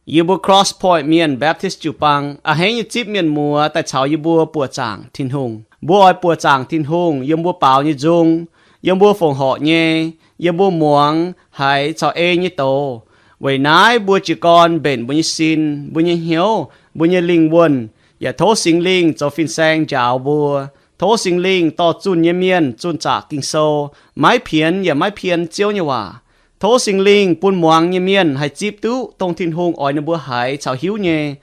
Yie mbuo Cross Point Mienh Baptist jiu-baang a'hneiv nyei zipv mienh muoz daaih caux yie mbuo buoqc zaangc Tin-Hungh. Mbuo oix buoqc zaangc Tin-Hungh yiem mbuo baaux nyei nzung, yiem mbuo fongc horc nyei, yiem mbuo muangx haiz caux ei nyei doz. Weic naaiv mbuo jiez gorn mbenc mbuo nyei sin, mbuo nyei hnyouv, mbuo nyei lingh wuonh, yaac tov Singx Lingh zoux fin-saeng njaaux mbuo. Tov Singx Lingh dorh zunh nyei mienh zunh zaqc Ging-Sou, maiv pienx yaac maiv pien Ziouv nyei waac. Tov Singx Lingh bun muangx nyei mienh haih zipv duqv dongh Tin-Hungh oix ninh mbuo haiz caux hiuv nyei,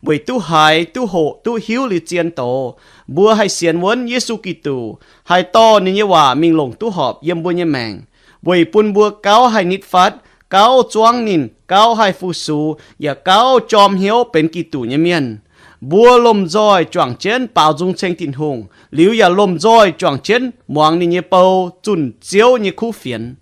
weic duqv haiz, duqv hoqc, duqv hiuv liuz zien doz, mbuo haih sienx wuonv Yesu Giduc, haih dorh ninh nyei waac mingh longc duqv horpc yiem mbuo nyei maengc, weic bun mbuo gauh haih nitv fatv, gauh zuangv ninh, gauh haih fu-sux, yaac gauh jorm hnyouv benx Giduc nyei mienh. Mbuo lomh nzoih juangc jienv baaux nzung ceng Tin-Hungh, liuz yaac lomh nzoih juangc jienv muangx ninh nyei bou zunh Ziouv nyei kuv fienx.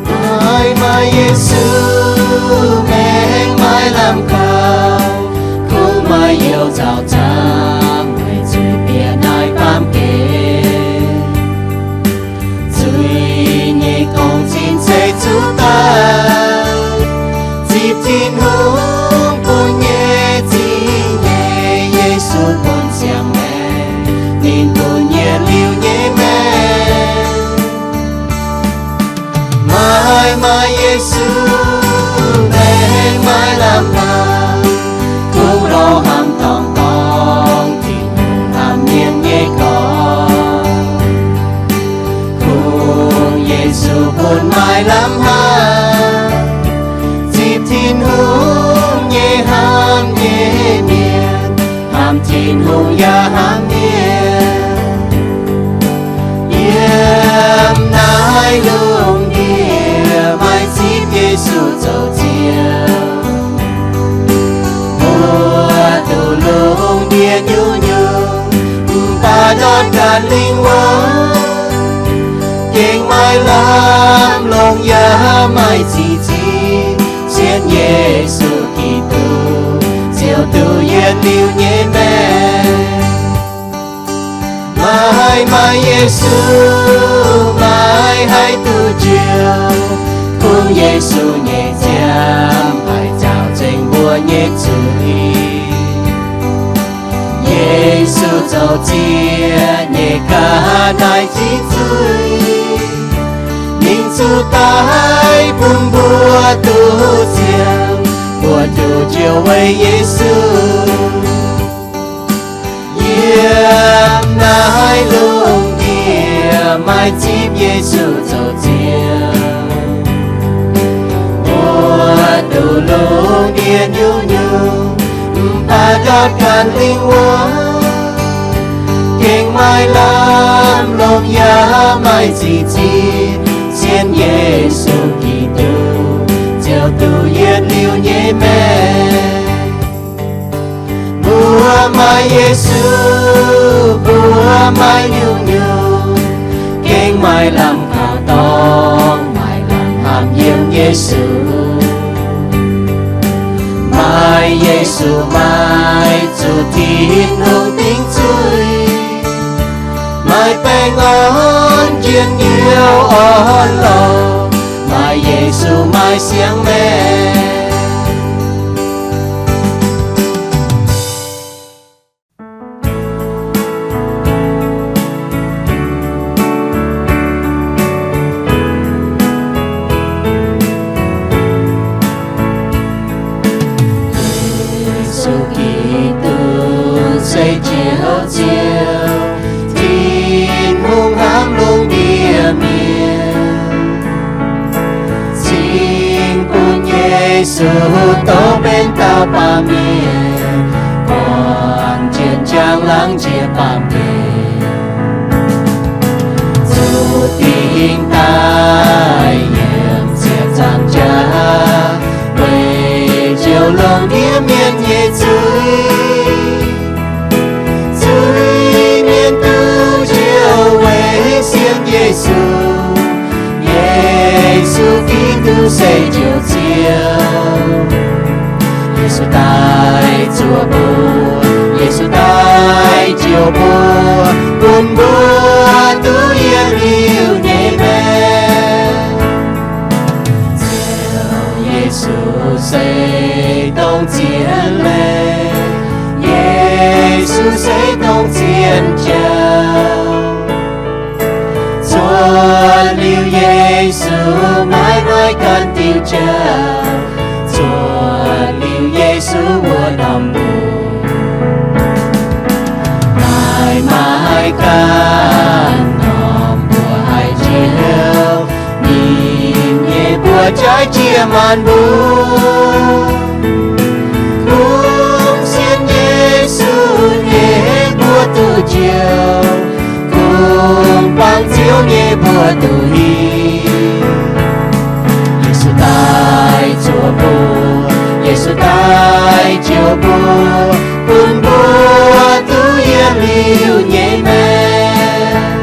Maaih, maaih Yesu, maengx maaih lamh kaux, kungx maaih youh nzauh camv, weic zuiz bieqc naaiv baamh gen. Zuiz nyei gong-zinh ceix zuqc daaih, zipv Tin-Hungh bun nyei zingh nyeic. Yesu bun siang-maengc, ninh bun yietc liuz nyei maengc. Maaih, maaih Yesu, maengx maaih lamh kaux, kungx lorz hnamv dorngc dorngc Tin-Hungh hnamv mienh nyei gorx. Kungx Yesu bun maaih lamh hnamv, zipv Tin-Hungh nyei hnamv nyei mienh, hnamv Tin-Hungh yaac hnamv mienh. Yiem naaiv lungh ndiev maaih zipv Yesu zoux Ziouv. Mbuo duqv lungh ndiev nyungc-nyungc, mv baac ndortv ganh lingh wuonh, gengh maaih lamh longc yaac maaih zingh zinh, sienx Yesu Giduc, ziouc duqv yietc liuz nyei maengc. Maaih, maaih Yesu, maaih haih duqv njoux, kungx Yesu nyei nziaamv haih njaaux nzengc mbuo nyei zuiz. Yesu zoux ziex nyei ga'naaiv ziex zuiz, ninh zuqc daic bun mbuo duqv ziangh, mbuo duqv njoux weic Yesu. Yiem naaiv lungh ndiev maaih zipv Yesu zoux Ziouv. Mbuo duqv lungh ndiev nyungc-nyungc, mv baac ndortv ganh lingh wuonh, gengh maaih lamh longc yaac maaih zingh zinh, sienx Yesu Giduc, ziouc duqv yietc liuz nyei maengc. Mbuo maaih Yesu, mbuo maaih nyungc-nyungc, gengh maaih lamh kaux dorngx, maaih lamh hnamv yiem Yesu. Maaih Yesu, maaih zuqc Tin-Hungh dingc zuiz, maaih baengh orn njien-youh orn-lorqc, maaih Yesu maaih siang-maengc. Yesu Giduc se Ziouv Ziouv, Tin-Hungh hnamv lungh ndiev mienh. Cingx bun Yesu dov benx dauh baamh mienh, buangh jien-jangx laangz jiex baamh gen, zuqc dingc daaih yiem ziepc nzaangc jaax, weic njoux lungh ndiev mienh nyei zuiz. se njoux Ziouv. Yesu daaih zuoqc mbuo, Yesu daaih njoux mbuo, bun mbuo duqv yietc liuz nyei maengc. Ziouv Yesu se dongh zien Leih, Yesu se dongh zien Jauv. Zuotc liuz Yesu maiv maaih ganh diuh jauv, zuotc liuz Yesu wuov norm mbuo. Maiv maaih ganh norm mbuo haih njoux, ninh nyei mbuox jaaix jiex maanc mbung. Kungx sienx Yesu nyei mbuo duqv njoux, kungx bangc Ziouv nyei mbuo duqv hiuv. Yesu daaih zuoqc mbuo, Yesu daaih njoux mbuo, bun mbuo duqv yietc liuz nyei maengc.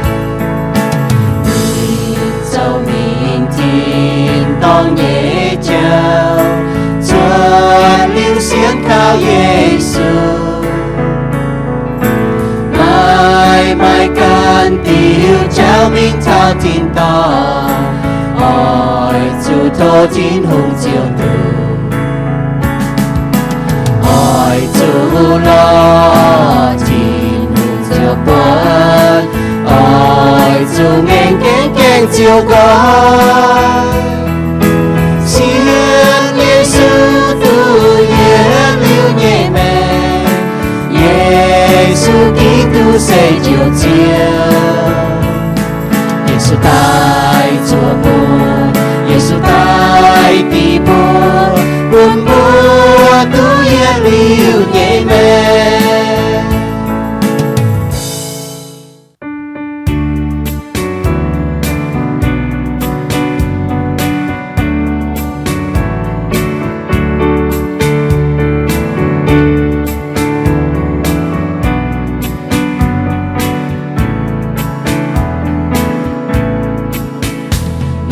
Ninh zoux mingh tin-dorngh nyei jauv, zuotc liuz sienx kaux Yesu. Maiv maaih ganh diuh jauv mingh taux tin-dorngh, oix zuqc tov Tin-Hungh Ziouv nduqc. Oix zuqc lorz Tin-Hungh Ziouv buonc, oix zuqc ngaengc gaengv gaengh Ziouv nqoi. Sienx Yesu duqv yietc liuz nyei maengc, Yesu Giduc se Njoux Ziouv. Yesu daaih zuoqc mbuo, Yesu daaih dingc mbuo, bun mbuo duqv yietc liuz nyei maengc.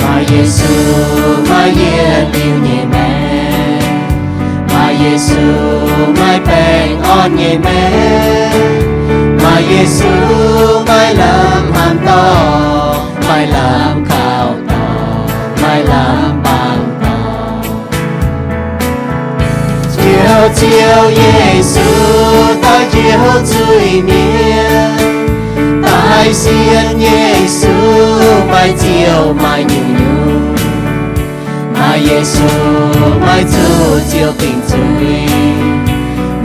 Maaih Yesu, maaih yietc liuz nyei maengc. Maaih Yesu, maaih baengh orn nyei maengc. Maaih Yesu, maaih lamh hnamv dorngc, maaih lamh kaux dorngc, maaih lamh bangc dorngc. Njoux Ziouv Yesu, daaih njoux zuiz-mienh. Daaih sienx Yesu, maaih ziouc maaih nyungc-nyungc. Maaih Yesu, maaih zuqc Ziouv dingc zuiz.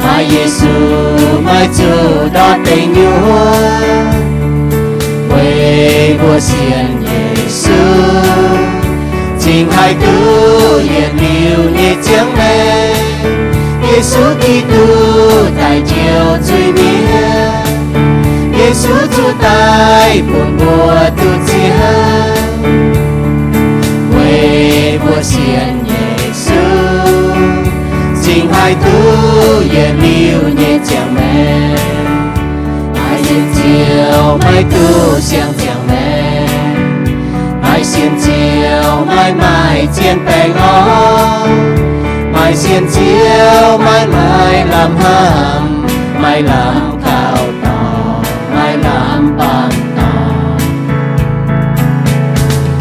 Maaih Yesu, maaih zuqc ndortv deic nyuoqv. Weic mbuo sienx Yesu, cingx haih duqv yietc liuz nyei ziangh maengc. Yesu Giduc daaih njoux zuiz-mienh. Yesu zuqc daaih bun mbuo duqv ziangh. Weic mbuo sienx Yesu, cingx haih duqv yietc liuz nyei ziangh maengc. Maaih sienx Ziouv maiv duqv siang ziangh maengc. Maaih sienx Ziouv maiv maaih zien baengh orn. Maaih sienx Ziouv maiv maaih lamh hnamv, maaih lamh kaux dorngc, maaih lamh bangc dorngc.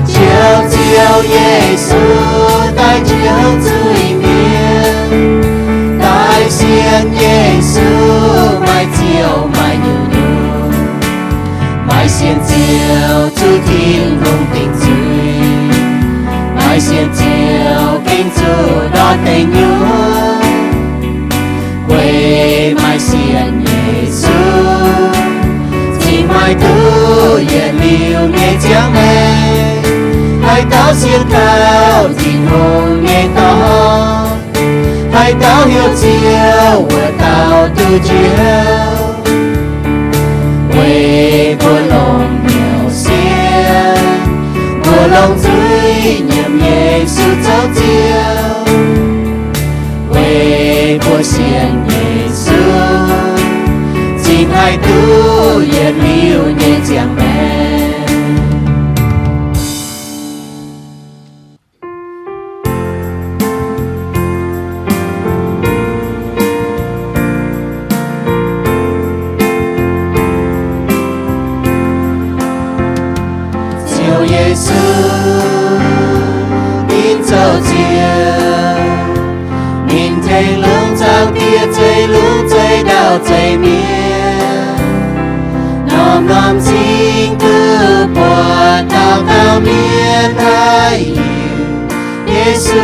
Njoux Ziouv Yesu, daaih njoux zuiz-mienh. Daaih sienx Yesu, maaih ziouc maaih nyungc-nyungc. Maaih sienx Ziouv zuqc Tin-Hungh dingc zuiz. Maaih sienx Ziouv gengh zuqc ndortv deic nyuoqv. Weic maaih sienx Yesu, cingx maaih duqv yietc liuz nyei ziangh maengc. Haaix dauh sienx kaux Tin-Hungh nyei dorn, haaix dauh heuc Ziouv wuov dauh duqv njoux. Weic mbuo longc hnyouv sienx, mbuo longc zuiz nyiemc Yesu zoux Ziouv. Weic mbuo sienx Yesu, cingx haih duqv yietc liuz nyei ziangh maengc. Yesu, ninh zoux Ziouv, ninh tengx longx zaangc Diex, zeiz lungh zeiz ndau, zeiz mienh, norm-norm m'zing duqv buatc, dauh dauh mienh haih hiuv Yesu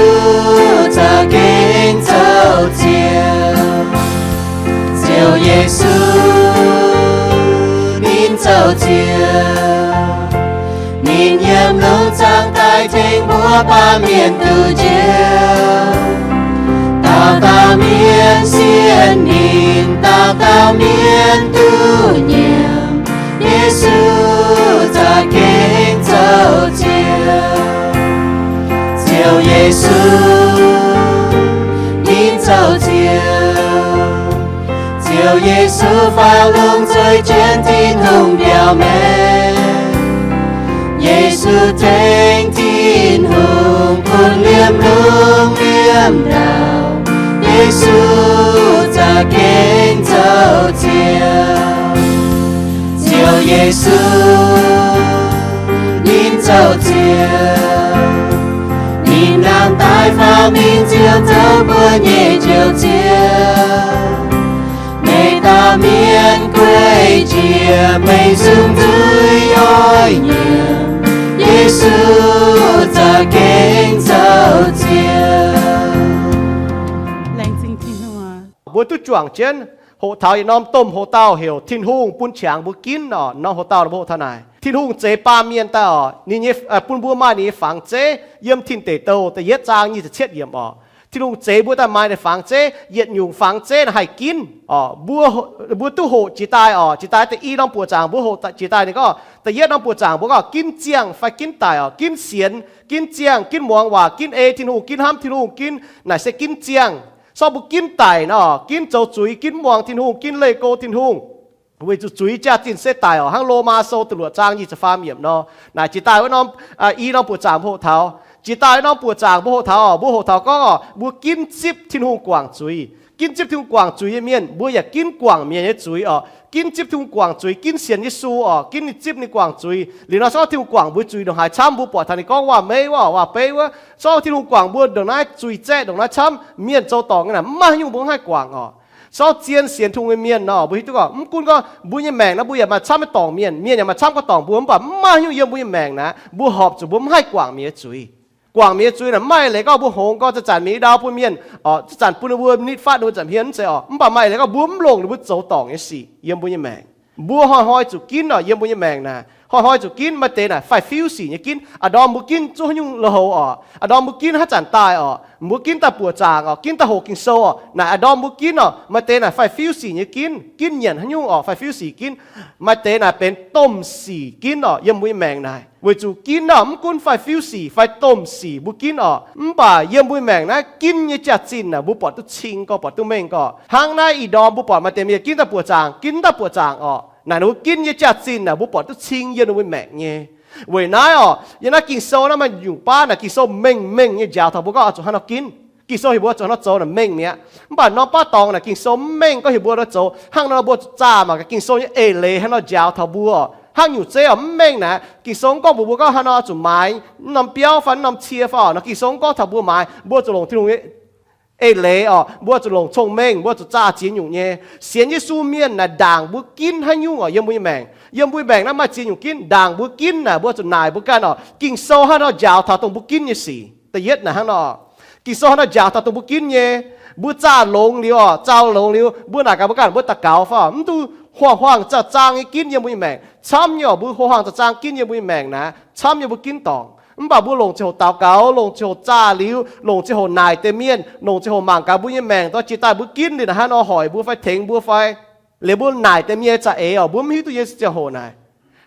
za'gengh zoux Ziouv. Ziouv Yesu, ninh zoux Ziouv, ninh yiem longx zaangc daaih tengx mbuo baamh mienh duqv njoux. Dauh dauh mienh sienx ninh, dauh dauh mienh duqv nyiemc, Yesu za'gengh zoux Ziouv. Ziouv Yesu, ninh zoux Ziouv. Ziouv Yesu faaux lungh zueiz jienv Tin-Hungh mbiauz maengc. Yesu tengx Tin-Hungh bun liemh lungh liemh ndau, Yesu za'gengh zoux Ziouv. Ziouv Yesu, ninh zoux Ziouv. Ninh nangh daaih faaux mingh ziouc zoux mbuo nyei Njoux Ziouv. Meih dauh mienh gueiv jiex, meih sung nzuih oix nyiemc, Yesu za'gengh zoux Ziouv. Laengz zingh Tin-Hungh. Mbuo duqv juangc jienv hoqc taux yietc norm domh hoc dauh heuc Tin-Hungh bun qangx mbuo ginv oc. Norm hoc dauh mbuo hoqc taux naaic, Tin-Hungh zeix baamh mienh daaih oc. Ninh nyei, bun mbuo maaih ninh nyei fangx zeiv. Yiem Tin Deic Douh da'yietv zaang nyic ziepc cietv yiemc oc, Tin-Hungh zeix mbuo daaih maaih ninh fangx zeiv. Yietc nyungc fangx zeiv naaic haih ginv oc. Mbuo, mbuo duqv hoqc jiex daaih oc. Jiex daaih da'yietv norm buoqc zaangc mbuo hoqc jiex daaih ninh gorngv, da'yietv norm buoqc zaangc mbuo gorngv ginv ziangh fai ginv daic oc. Ginv sienx, ginv ziangh, ginv muangx waac, ginv ei Tin-Hungh, ginv hnamv Tin-Hungh, ginv naaic se ginv ziangh. Sortv mbuo ginv daic nor, ginv zoux zuiz, ginv muangx Tin-Hungh, ginv leih go Tin-Hungh, weic zuqc zuiz jaax-zinh se daic oc. Hnangv Lomaa Sou da'luoqc zaang nyic ziepc faam yiemc nor. Naaic jiex daaih wuov norm, i norm buoqc zaangc mbuo hoqc taux. Jiex daaih norm buoqc zaangc mbuo hoqc taux oc, mbuo hoqc taux gorngv oc, mbuo ginv zipv Tin-Hungh guangc zuiz. Ginv zipv Tin-Hungh guangc zuiz nyei mienh, mbuo yaac ginv guangc mienh nyei zuiz oc. Ginv zipv Tin-Hungh guangc zuiz, ginv sienx Yesu oc, ginv ninh zipv ninh guangc zuiz. Liuz nor, sortv Tin-Hungh guangc mbuo zuiz ndongc haaix camv, mbuo buatc taux ninh gorngv waac-meiv wuov, waac-beiv wuov. Sortv Tin-Hungh guangc mbuo ndongc naaiv zuiz zaeqv ndongc naaiv camv, mienh zoux dorngc nyei naaic mv maaih haaix nyungc mbuo mv haih guangc oc. Sortv zien sienx Tin-Hungh nyei mienh nor, mbuo hiuv duqv gorngv mv gunv gorngv mbuo nyei maengc naaiv mbuo yaac maaih camv nyei dorngc mienh, mienh yaac maaih camv gorngv dorngc mbuo, mv baac mv maaih haaix nyungc yiem mbuo nyei maengc naaiv mbuo horpc zuqc mbuo mv haih guangc mienh nyei zuiz. Guangc mienh nyei zuiz naaic mv maaih eix leiz gorngv mbuo hngongx gorngv zanc-zanc mingh i ndau bun mienh, zanc-zanc bun ninh mbuo nitv fatv ninh mbuo nza'hmien mv zeiz oc. Mv baac maaih eix leiz gorngv mbuo mv longc ninh mbuo zoux dorngc nyei sic yiem mbuo nyei maengc. Mbuo hnoi-hnoi zuqc ginv oc. Yiem mbuo nyei maengc naaic hnoi-hnoi zuqc ginv. Maaih deix naaic faix-fiuv sic nyei ginv. A'ndorm mbuo ginv zuqc haaix nyungc lui-houx oc. A'ndorm mbuo ginv haaix zanc daaih oc. Mbuo ginv daaih buoqc zaangc oc, ginv daaih hoqc Ging-Sou oc. Naaic a'ndorm mbuo ginv oc. Maaih deix naaic faix-fiuv sic nyei ginv, ginv nyanc haaix nyungc oc, faix-fiuv sic ginv. Maaih deix naaic benx domh sic ginv oc. Yiem mbuo nyei maengc naaic weic zuqc ginv oc, mv gunv faix-fiuv sic fai domh sic mbuo ginv oc, mv baac yiem mbuo nyei maengc naaiv ginv nyei jaax-zinh naaic mbuo buatc duqv cing gorx, buatc duqv mengh gorx. Hnangv naaiv ih ndorm mbuo buatc maaih deix mienh ginv daaih buoqc zaangc, ginv daaih buoqc zaangc oc. Naaic ninh mbuo ginv nyei jaax-zinh naaic mbuo buatc duqv cing yiem ninh mbuo maengc nyei. Weic naaiv oc, yiem naaiv Ging-Sou naaiv maaih nyungc baav naaic Ging-Sou mengh mengh nyei njaaux taux mbuo gorngv oix zuqc hnangv nor ginv. Ging-Sou heuc mbuo zuqc hnangv nor zoux naaic mengh mi'aqv. Mv baac norm baav dorngx naaic Ging-Sou mv mengh gorngv heuc mbuo nor zoux. Hnangv nor mbuo zuqc zaah mangc gaax Ging-Sou nyei eix leiz hnangv nor njaaux taux mbuo. Hnangv nyungc zeiv oc mv mengh naaic Ging-Sou mv gorngv mbuox mbuo gorngv hnangv nor zuqc maaiz norm biauv fai norm cie fai oc. Nor Ging-Sou mv gorngv taux mbuo maaiz, mbuo zuqc longc Tin-Hungh nyei eix leiz oc. Mbuo zuqc longc cong-mengh, mbuo zuqc zaah ziex nyungc nyei. Sienx Yesu mienh naaic ndaangc mbuo ginv haaix nyungc oc yiem mbuo nyei maengc. Yiem mbuo nyei maengc naaiv maaih ziex nyungc ginv. Ndaangc mbuo ginv naaic mbuo zuqc naaic mbuo ganh oc Ging-Sou hnangv nor njaaux taux dongh mbuo ginv nyei sic. Da'yietv naaic hnangv nor, Ging-Sou hnangv nor njaaux taux dongh mbuo ginv nyei. Mbuo zaah longx liuz oc, zaah longx liuz mbuo naaic gaax mbuo ganh, mbuo daux gaux fai oc, mv duqv huaang-huaang zaah zaang nyei ginv yiem mbuo nyei maengc. Camv nyei oc, mbuo huaang-huaang zaah zaang ginv yiem mbuo nyei maengc naaic camv nyei mbuo ginv dorngc. Mv baac mbuo longc ziangh hoc daux gaux, longc ziangh hoc zaah liuz, longc ziangh hoc naaic deix mienh, longc ziangh hoc mangc gaax mbuo nyei maengc dorh jiex daaih mbuo ginv liuz naaic hnangv nor hoic mbuo fai tengx mbuo fai liuz mbuo naaic deix mienh za'eix oc, mbuo mv hiuv duqv nyei ziangh hoc naaic.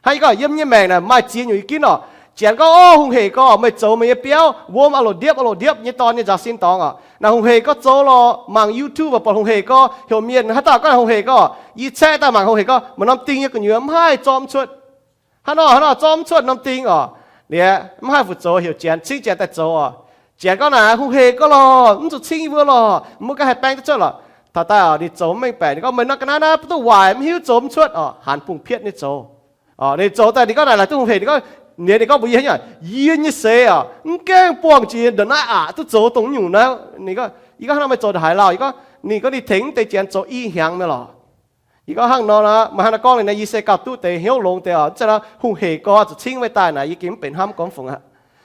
Hnangv yie gorngv yiem nyei maengc naaic maaih ziex nyungc yie ginv oc. Janx gorngv, Orv, hungh hec gorx, meih zoux meih nyei biauv wuom a'loc ndiepv a'loc ndiepv nyei dorn nyei nzaaux sin dorngx oc. Naaic hungh hec gorx zoux lorqc. Mangc YouTube buatc hungh hec gorx, heuc mienh haaix dauh gorngv naaic hungh hec gorx, yie caeqv daaih mangc hungh hec gorx, maaih norm ding nyei gu'nyuoz mv haih zorqv mv cuotv. Hnangv nor hnangv nor zorqv mv cuotv norm ding oc. Liuz mv haih fu'zoux, heuc janx cingv janx daaih zoux oc. Janx gorngv naaic, Hungh hec gorx lorqc, mv zuqc cingv yie mbuo lorqc, mbuo ganh haih baeng duqv cuotv lorqc. Taux daaih oc, ninh zoux mv mengh baeqc, ninh gorngv, Meih nor ga'naaiv naaiv mv duqv waaic, mv hiuv zoux mv cuotv oc. Hanx bungx pietv nyei zoux. Ninh zoux daaih ninh gorngv naaic, laaix duqv hungh hec, ninh gorngv Ninh gorngv mbuox yie, yie nyei seix oc, mv gaengh buangh jiex ndongc naaiv aqc duqv zoux dongh nyungc naaiv. Yie gorngv, hnangv nor meih zoux ndongc haaix lauh? Yie gorngv, ninh gorngv ninh tengx deix janx zoux i hnyangx mi'aqv lorqc. Yie gorngv, hnangv nor, maaih hnangv nor gorngv liuz naaiv, yie se gauh duqv deix hnyouv longx deix oc. Mv zeiz nor hungh hec gorx zuqc cingv meih daaih naaic, yie gengh mv benx hnamv gorngv fungc aqv.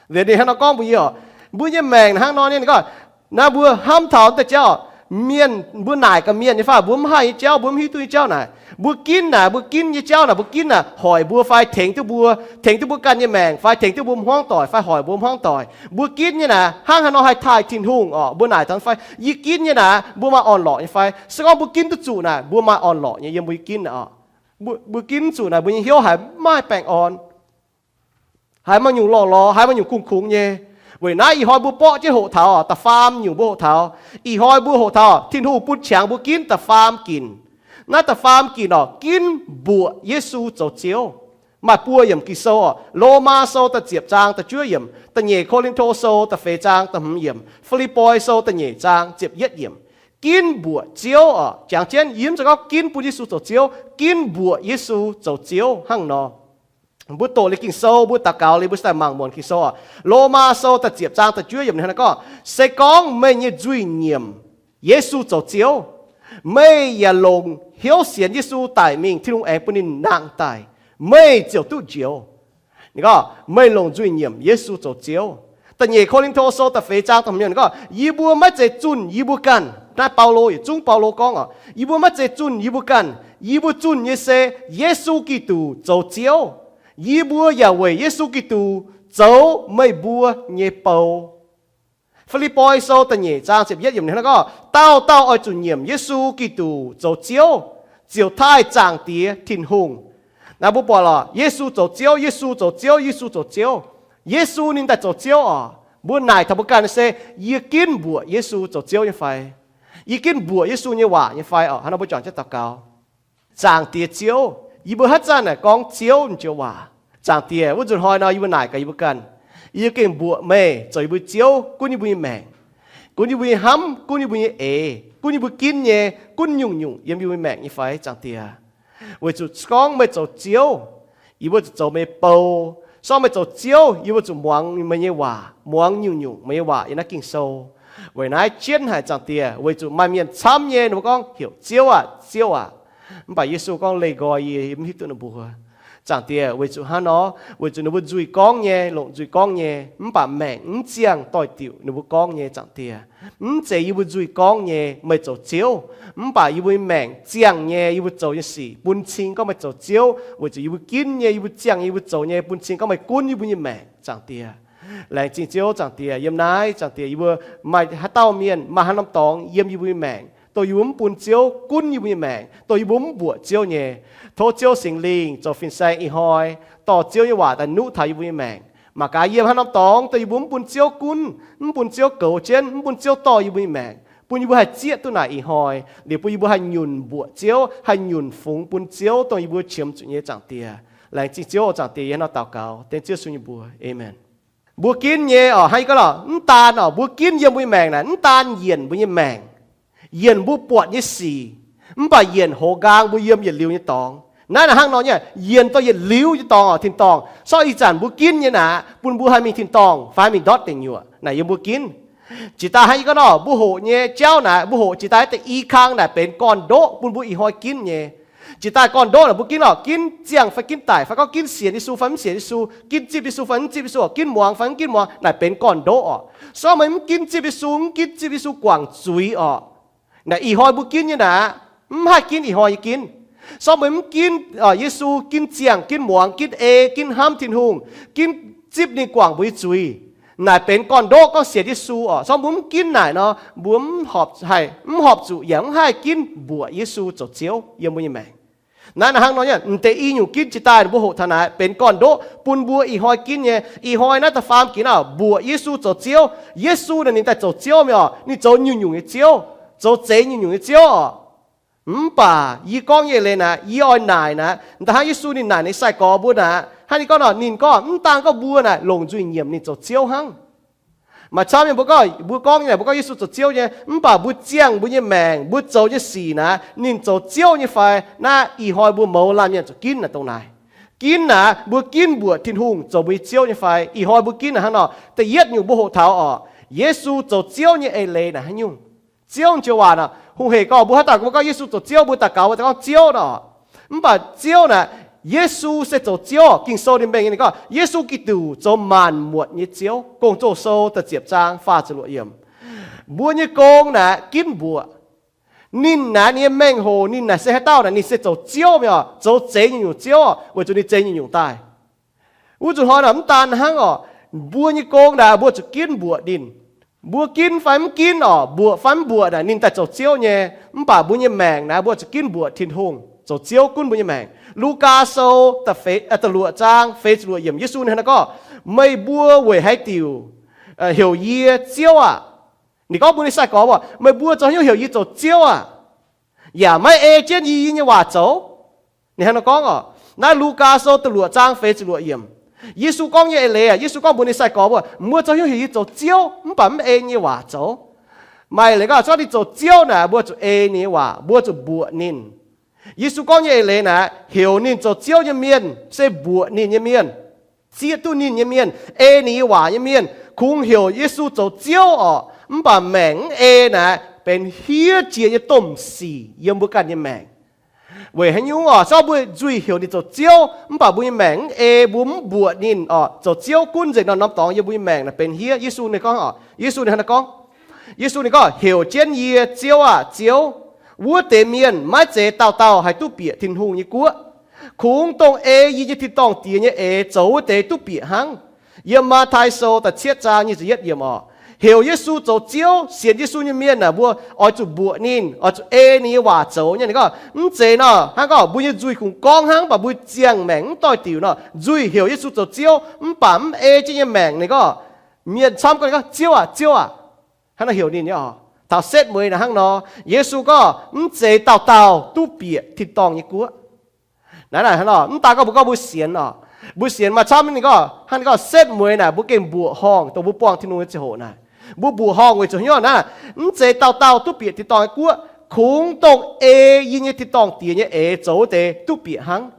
Liuz ninh hnangv nor gorngv mbuox yie oc, mbuo nyei maengc hnangv nor nyei, ninh gorngv, naaiv mbuo hnamv taux deix jauv, mienh, mbuo naaic gaax mienh nyei fai mbuo mv haih nyei jauv, mbuo mv hiuv duqv nyei jauv naaic, mbuo ginv naaic, mbuo ginv nyei jauv naaic, mbuo ginv naaic hoic mbuo fai tengx duqv mbuo, tengx duqv mbuo ganh nyei maengc fai tengx duqv mbuo hmuangv doic fai hoic mbuo hmuangv doic. Mbuo ginv nyei naaic hnangv haaix nor haih taaih Tin-Hungh oc. Mbuo naaic taux fai, yie ginv nyei naaic mbuo maaih orn-lorqc nyei fai? Se gorngv mbuo ginv duqv zuqc naaic mbuo maaih orn-lorqc nyei yiem mbuo ginv naaic oc. Mbuo ginv zuqc naaic mbuo nyei hnyouv haiz mv maaih baengh orn, haiz maaih nyungc lorh lorh, haiz maaih nyungc kungx kungx nyei. Weic naaiv ih hnoi mbuo borqv jienv hoqc taux da'faam nyungc, mbuo hoqc taux, ih hnoi mbuo hoqc taux Tin-Hungh bun qangx mbuo ginv da'faam ginc. Naaiv da'faam ginc oc, ginv mbuoqc Yesu zoux Ziouv. Maaih buo yiemc Ging-Sou oc, Lomaa Sou da'ziepc zaang da'juov yiemc, da'nyeic Ko^lin^to Sou da'feix zaang da'hmz yiemc, Fi^lipv^poi Sou da'nyeic zaang ziepc yietv yiemc. Ginv mbuoqc Ziouv oc. Jangx jienv yie mv zeiz gorngv ginv bun Yesu zoux Ziouv, ginv mbuoqc Yesu zoux Ziouv hnangv nor. Mbuo doqc liuz Ging-Sou, mbuo daux gaux liuz mbuo se daaih mangc muonc Ging-Sou oc. Lomaa Sou da'ziepc zaang da'juov yiemc ninh hnangv nor gorngv, se gorngv meih nyei nzuih nyiemc Yesu zoux Ziouv, meih yaac longc hnyouv sienx Yesu daic mingh, Tin-Hungh aengx bun ninh nangh daic, meih ziouc duqv njoux. Ninh gorngv, meih longc nzuih nyiemc Yesu zoux Ziouv. Da'nyeic Ko^lin^to Sou da'feix zaang da'hmz yiemc ninh gorngv, yie mbuo maiv zeiz zunh yie mbuo ganh. Naaiv Baulo, yietc zungv Baulo gorngv oc, yie mbuo maiv zeiz zunh yie mbuo ganh. Yie mbuo zunh nyei se Yesu Giduc zoux Ziouv. Yie mbuo yaac weic Yesu Giduc zoux meih mbuo nyei bou. Fi^lipv^poi Sou da'nyeic zaang ziepc yietv yiemc ninh hnangv gorngv, dauh dauh oix zuqc nyiemc Yesu Giduc zoux Ziouv, ziouc taaih Zaangc Diex Tin-Hungh. Naaiv mbuo buatc lorqc, Yesu zoux Ziouv, Yesu zoux Ziouv, Yesu zoux Ziouv. Yesu ninh daaih zoux Ziouv oc. Mbuo naaic taux mbuo ganh se, yie ginv mbuoqc Yesu zoux Ziouv nyei fai? Yie ginv mbuoqc Yesu nyei waac nyei fai oc? Hnangv nor mbuo juangc jienv daux gaux. Zaangc Diex Ziouv, yie mbuo haaix zanc naaic gorngv Ziouv joux waac? Zaangc Diex, wuov nzunc hnoi nor yie mbuo naaic gaax yie mbuo ganh, yie gengh mbuoqc meih zoux yie mbuo Ziouv gunv yie mbuo nyei maengc, gunv yie mbuo nyei hnamv, gunv yie mbuo nyei eix, gunv yie mbuo ginv nyei, gunv nyungc-nyungc yiem yie mbuo nyei maengc nyei fai, Zaangc Diex? Weic zuqc se gorngv meih zoux Ziouv, yie mbuo zuqc zoux meih nyei bou. Se gorngv meih zoux Ziouv, yie mbuo zuqc muangx meih nyei waac, muangx nyungc-nyungc meih nyei waac yiem naaiv Ging-Sou. Weic naaiv jienv haic, Zaangc Diex, weic zuqc maaih mienh camv nyei ninh mbuo gorngv heuc, Ziouv aah! Ziouv aah! Mv baac Yesu gorngv, leih nqoi yie, yie mv hiuv duqv ninh mbuo. Zaangc Diex, weic zuqc hnangv nor, weic zuqc ninh mbuo nzuih gorngv nyei, longc nzuih gorngv nyei, mv baac maengc mv ziangh doix-diuc ninh mbuo gorngv nyei, Zaangc Diex. Mv zeiz yie mbuo nzuih gorngv nyei meih zoux Ziouv, mv baac yie mbuo nyei maengc ziangh nyei yie mbuo zoux nyei sic bun cing gorngv meih zoux Ziouv, weic zuqc yie mbuo ginv nyei, yie mbuo ziangh nyei, yie mbuo zoux nyei bun cing gorngv meih gunv yie mbuo nyei maengc, Zaangc Diex. Laengz zingh Ziouv, Zaangc Diex. Yiem naaiv, Zaangc Diex, yie mbuo maaih haaix dauh mienh, maaih haaix norm dorngx yiem yie mbuo nyei maengc, dongh yie mbuo mv bun Ziouv gunv yie mbuo nyei maengc, dongh yie mbuo mv mbuoqc Ziouv nyei. Tov Ziouv Singx Lingh zoux fin-saeng ih hnoi dorh Ziouv nyei waac daaih nuqv taux yie mbuo nyei maengc. Mangc gaax yiem haaix norm dorngx dongh yie mbuo mv bun Ziouv gunv, mv bun Ziouv goux jienv, mv bun Ziouv dorh yie mbuo nyei maengc, bun yie mbuo haih zieqv duqv naaic ih hnoi, liuz bun yie mbuo haih nyunc mbuoqc Ziouv, haih nyunc fungx bun Ziouv dongh yie mbuo qiemx zuqc nyei, Zaangc Diex. Laengz zingh Ziouv oc, Zaangc Diex. Yie hnangv nor daux gaux dengv Ziouv Yesu nyei mbuox, aamen. Mbuo ginv nyei oc, hnangv yie gorngv lorqc, mv daan oc, mbuo ginv yiem mbuo nyei maengc naaic, mv daan yienc mbuo nyei maengc, yienc mbuo buatc nyei sic, mv baac yienc hoz nqaang mbuo yiem yietc liuz nyei dorngx. Naaiv naaic hnangv nor nyei, yienc dongh yietc liuz nyei dorngx oc, tin-dorngh. Se gorngv ih zanc mbuo ginv nyei naaic, bun mbuo haih mingh tin-dorngh fai mingh ndortv deic nyuoqc naaic, yiem mbuo ginv. Jiex daaih hnangv yie gorngv nor, mbuo hoqc nyei jauv naaic, mbuo hoqc jiex daaih deix i kang naaic benx gorn-ndoqv bun mbuo ih hnoi ginv nyei. Jiex daaih gorn-ndoqv naaic mbuo ginv oc, ginv ziangh fai ginv daic, fai gorngv ginv sienx Yesu fai mv sienx Yesu, ginv zipv Yesu fai mv zipv Yesu, ginv muangx fai mv ginv muangx, naaic benx gorn-ndoqv oc. Se gorngv meih mv ginv zipv Yesu, mv ginv zipv Yesu guangc zuiz oc, naaic ih hnoi mbuo ginv nyei naaic, mv haih ginv ih hnoi nyei ginv. Se gorngv meih mv ginv Yesu, ginv ziangh, ginv muangx, ginv ei, ginv hnamv Tin-Hungh, ginv zipv ninh guangc mbuo nyei zuiz, naaic benx gorn-ndoqv gorngv sienx Yesu oc. Se gorngv mbuo mv ginv naaic nor, mbuo mv horpc zuqc yaac mv haih ginv mbuoqc Yesu zoux Ziouv yiem mbuo nyei maengc. Naaiv naaic hnangv nor nyei, m'deix i nyungc ginv jiex daaih mbuo hoqc taux naaic benx gorn-ndoqv bun mbuo ih hnoi ginv nyei. Ih hnoi naaiv da'faam ginv oc, mbuoqc Yesu zoux Ziouv. Yesu naaic ninh daaih zoux Ziouv mi'aqv oc. Ninh zoux nyungc-nyungc nyei Ziouv, zoux zeix nyungc-nyungc nyei Ziouv oc. Mv baac yie gorngv nyei leiz naaic, yie oix naaic naaic, m'daaih hnangv Yesu ninh naaic ninh sai-gorx mbuo naaic, hnangv ninh gorngv nor, ninh gorngv mv daan gorngv mbuo naaic longc nzuih nyiemc ninh zoux Ziouv hnangv. Maaih camv nyei mbuo gorngv, mbuo gorngv nyei naaic, mbuo gorngv Yesu zoux Ziouv nyei, mv baac mbuo ziangh mbuo nyei maengc, mbuo zoux nyei sic naaic, ninh zoux Ziouv nyei fai? Naaiv ih hnoi mbuo mouz laanh mienh zuqc ginv naaic dongh naaic. Ginv naaic, mbuo ginv mbuoqc Tin-Hungh zoux mbuo nyei Ziouv nyei fai? Ih hnoi mbuo ginv naaic hnangv nor. Da'yietv nyungc mbuo hoqc taux oc, Yesu zoux Ziouv nyei eix leiz naaic haaix nyungc? Ziouv joux waac naaic hungh hec gorngv mbuo haaix dauh gorngv Yesu zoux Ziouv, mbuo daux gaux mbuo gorngv Ziouv nor. Mv baac Ziouv naaic, Yesu se zoux Ziouv. Ging-Sou ninh mengh nyei ninh gorngv Yesu Giduc zoux maanc muotc nyei Ziouv. Gong-Zoh Sou da'ziepc zaang faah ziepc luoqc yiemc. Mbuo nyei gong naaic ginv mbuoqc. Ninh naaic, ninh nyei mengh hoc, ninh naaic se haaix dauh naaic? Ninh se zoux Ziouv mi'aqv, zoux zeix nyungc-nyungc Ziouv, weic zuqc ninh zeix nyungc-nyungc daaih. Wuov zuqc hnoi naaic mv daan hnangv oc, mbuo nyei gong naaic mbuo zuqc ginv mbuoqc ninh. Mbuo ginv fai mv ginv oc, mbuoqc fai mv mbuoqc naaic ninh daaih zoux Ziouv nyei. Mv baac mbuo nyei maengc naaic mbuo zuqc ginv mbuoqc Tin-Hungh zoux Ziouv gunv mbuo nyei maengc. Lugaa Sou da'luoqc zaang feix ziepc luoqc yiemc, Yesu ninh hnangv naaiv gorngv, meih mbuo weic haaix diuc heuc yie Ziouv aah? Ninh gorngv mbuo nyei sai-gorx, meih mbuo zoux haaix nyungc heuc yie zoux Ziouv aah? Yaac maiv ei jienv yie nyei waac zoux. Ninh hnangv naaiv gorngv oc, naaiv Lugaa Sou da'luoqc zaang feix ziepc luoqc yiemc. Yesu gorngv nyei eix leiz aac, Yesu gorngv mbuox ninh sai-gorx mbuo, mbuo zoux haaix nyungc heuc yie zoux Ziouv mv baac mv ei nyei waac zoux? Maaih leiz gorngv, zorqv ninh zoux Ziouv naaic mbuo zuqc ei ninh nyei waac, mbuo zuqc mbuoqc ninh. Yesu gorngv nyei eix leiz naaic, heuc ninh zoux Ziouv nyei mienh se mbuoqc ninh nyei mienh, zieqv duqv ninh nyei mienh, ei ninh nyei waac nyei mienh. Kungx heuc Yesu zoux Ziouv oc, mv baac maengc mv ei naaic benx hiev jiex nyei domh sic yiem mbuo ganh nyei maengc. Weic haaix nyungc oc? Zorqv mbuo nzuih heuc ninh zoux Ziouv mv baac mbuo nyei maengc mv ei, mbuo mv mbuoqc ninh oc, zoux Ziouv gunv nzengc nor, norm dorngx yiem mbuo nyei maengc naaic benx hiev. Yesu ninh gorngv oc, Yesu ninh hnangv naaiv gorngv, Yesu ninh gorngv, heuc jienv yie Ziouv aah, Ziouv, wuov deix mienh maiv zeiz dauh dauh haih duqv bieqc Tin-Hungh nyei guoqv. Kungx dongh ei yie nyei tin-dorngh Diex nyei eix zoux wuov deix duqv bieqc hnangv. Yiem Matv^tai Sou da'cietv zaang nyic ziepc yietv yiemc oc, heuc Yesu zoux Ziouv, sienx Yesu nyei mienh naaic mbuo oix zuqc mbuoqc ninh, oix zuqc ei ninh nyei waac zoux nyei. Ninh gorngv mv zeiz nor, hnangv gorngv mbuo nyei nzuih kungx gorngv hnangv, mv baac mbuo ziangh maengc mv doix-diuc nor, nzuih heuc Yesu zoux Ziouv mv baac mv ei jienv nyei maengc. Ninh gorngv, mienh camv gorngv ninh gorngv, Ziouv aah, Ziouv aah, hnangv naaiv heuc ninh nyei oc. Taux setv mueiz naaic hnangv nor, Yesu gorngv mv zeiz dauh dauh duqv bieqc tin-dorngh nyei guoqv. Naaiv naaic hnangv nor, mv daan gorngv mbuo gorngv mbuo sienx oc, mbuo sienx maaih camv ninh gorngv hnangv ninh gorngv setv mueiz naaic mbuo gengh mbuoqc horngh dongh mbuo buangh Tin-Hungh nyei ziangh hoc naaic. Mbuo mbuoqc horngh weic zuqc hnyouv naaiv, mv zeiz dauh dauh duqv bieqc tin-dorngh nyei guoqv. Kungx dongh ei yie nyei tin-dorngh Diex nyei eix zoux wuov deix duqv bieqc hnangv.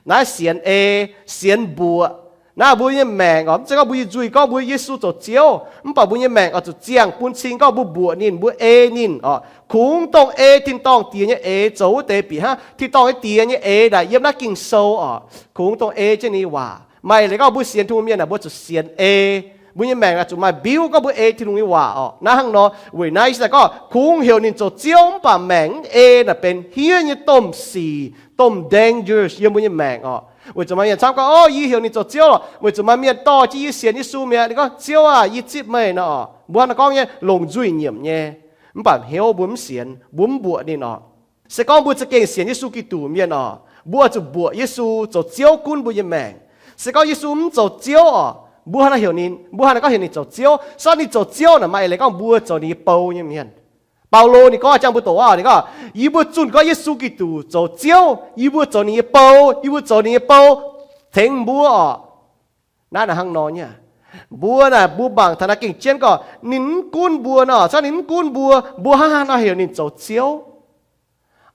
Naaiv sienx ei, sienx mbuoqc. Naaiv mbuo nyei maengc oc, mv zeiz gorngv mbuo nyei nzuih gorngv mbuo Yesu zoux Ziouv, mv baac mbuo nyei maengc oix zuqc ziangh bun cing gorngv mbuo mbuoqc ninh, mbuo ei ninh oc. Kungx dongh ei tin-dorngh Diex nyei eix zoux wuov deix bieqc hnangv. Tin-dorngh nyei Diex nyei eix naaic yiem naaiv Ging-Sou oc, kungx dongh ei jienv ninh nyei waac. Maaih leiz gorngv mbuo sienx Tin-Hungh mienh naaic mbuo zuqc sienx ei. Mbuo nyei maengc naaic zuqc maaih mbiuv gorngv mbuo ei Tin-Hungh nyei waac oc. Naaiv hnangv nor, weic naaiv se gorngv kungx heuc ninh zoux Ziouv mv baac maengc mv ei naaic benx hniev nyei domh sic, domh dangers yiem mbuo nyei maengc oc. Weic zuqc maaih mienh camv gorngv, O, yie heuc ninh zoux Ziouv oc, weic zuqc maaih mienh dorh jienv yie sienx Yesu mi'aqv. Ninh gorngv, Ziouv aah, yie zipv meih nor oc. Mbuo hnangv naaiv gorngv nyei longc nzuih nyiemc nyei. Mv baac hnyouv mbuo mv sienx, mbuo mv mbuoqc ninh oc. Se gorngv mbuo za'gengh sienx Yesu Giduc mienh oc, mbuo oix zuqc mbuoqc Yesu zoux Ziouv gunv mbuo nyei maengc. Se gorngv Yesu mv zoux Ziouv oc, mbuo hnangv naaiv heuc ninh, mbuo hnangv naaiv gorngv heuc ninh zoux Ziouv. Sortv ninh zoux Ziouv naaic maaih eix leiz gorngv mbuo zoux ninh nyei bou nyei mienh. Baulo ninh gorngv jangx mbuo doqc aqv, ninh gorngv, Yie mbuo zunh gorngv Yesu Giduc zoux Ziouv, yie mbuo zoux ninh nyei bou, yie mbuo zoux ninh nyei bou, tengx mbuo oc. Naaiv naaic hnangv nor nyei. Mbuo naaic mbuo mangc taux naaiv gengh jienv gorngv ninh mv gunv mbuo nor, zorqv ninh mv gunv mbuo, mbuo hnangv haaix nor heuc ninh zoux Ziouv?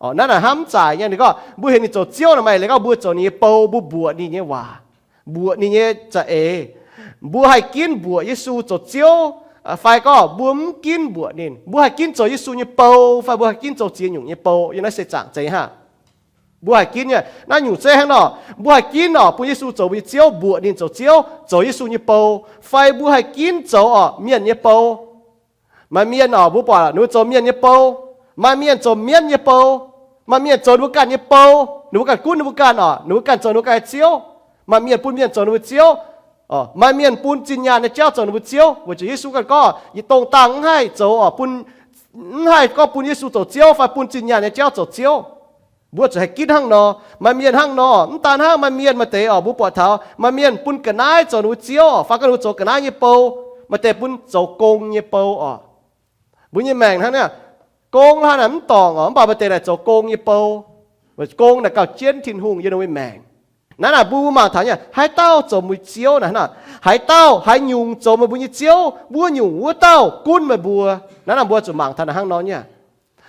Naaiv naaic hnamv mv zaic nyei. Ninh gorngv mbuo heuc ninh zoux Ziouv naaic maaih eix leiz gorngv mbuo zoux ninh nyei bou, mbuo mbuoqc ninh nyei waac, mbuoqc ninh nyei za'eix. Mbuo haih ginv mbuoqc Yesu zoux Ziouv, fai gorngv mbuo mv ginv mbuoqc ninh. Mbuo haih ginv zoux Yesu nyei bou fai mbuo haih ginv zoux ziex nyungc nyei bou. Yiem naaiv se zaangc zeiz hnangv. Mbuo haih ginv nyei. Naaiv nyungc zeiv hnangv nor, mbuo haih ginv oc bun Yesu zoux mbuo nyei Ziouv, mbuoqc ninh zoux Ziouv, zoux Yesu nyei bou, fai mbuo haih ginv zoux oc mienh nyei bou. Maaih mienh oc, mbuo buatc ninh mbuo zoux mienh nyei bou. Maaih mienh zoux mienv nyei bou. Maaih mienh zoux ninh mbuo ganh nyei bou, ninh mbuo ganh gunv ninh mbuo ganh oc, ninh mbuo ganh zoux ninh mbuo ganh nyei ziouv. Maaih mienh bun mienh zoux ninh mbuo ziouv. Maaih mienh bun zinh nyaanh nyei jauv zoux ninh mbuo ziouv. Weic zuqc Yesu ganh gorngv, yietc dongh dangh mv haih zoux oc, mv haih gorngv bun Yesu zoux ziouv fai bun zinh nyaanh nyei jauv zoux ziouv. Mbuo zuqc haih ginv hnangv nor. Maaih mienh hnangv nor, mv daan hnangv, maaih mienh maaih deix oc, mbuo buatc taux maaih mienh bun ga'naaiv zoux ninh mbuo ziouv fai gorngv ninh mbuo zoux ga'naaiv nyei bou, maaih deix bun zoux gong nyei bou oc. Mbuo nyei maengc hnangv naaiv, gong hlaax naaic mv dorngc oc, mv baac maaih deix naaic zoux gong nyei bou. Gong naaic gauh jienv Tin-Hungh yiem ninh mbuo maengc. Naaiv naaic mbuo mangc taux nyei, haaix dauh zoux mbuo nyei ziouv naaic, haaix dauh haaix nyungc zoux meih mbuo nyei ziouv, wuov nyungc wuov dauh gunv meih mbuo. Naaiv naaic mbuo zuqc mangc taux naaic hnangv nor nyei.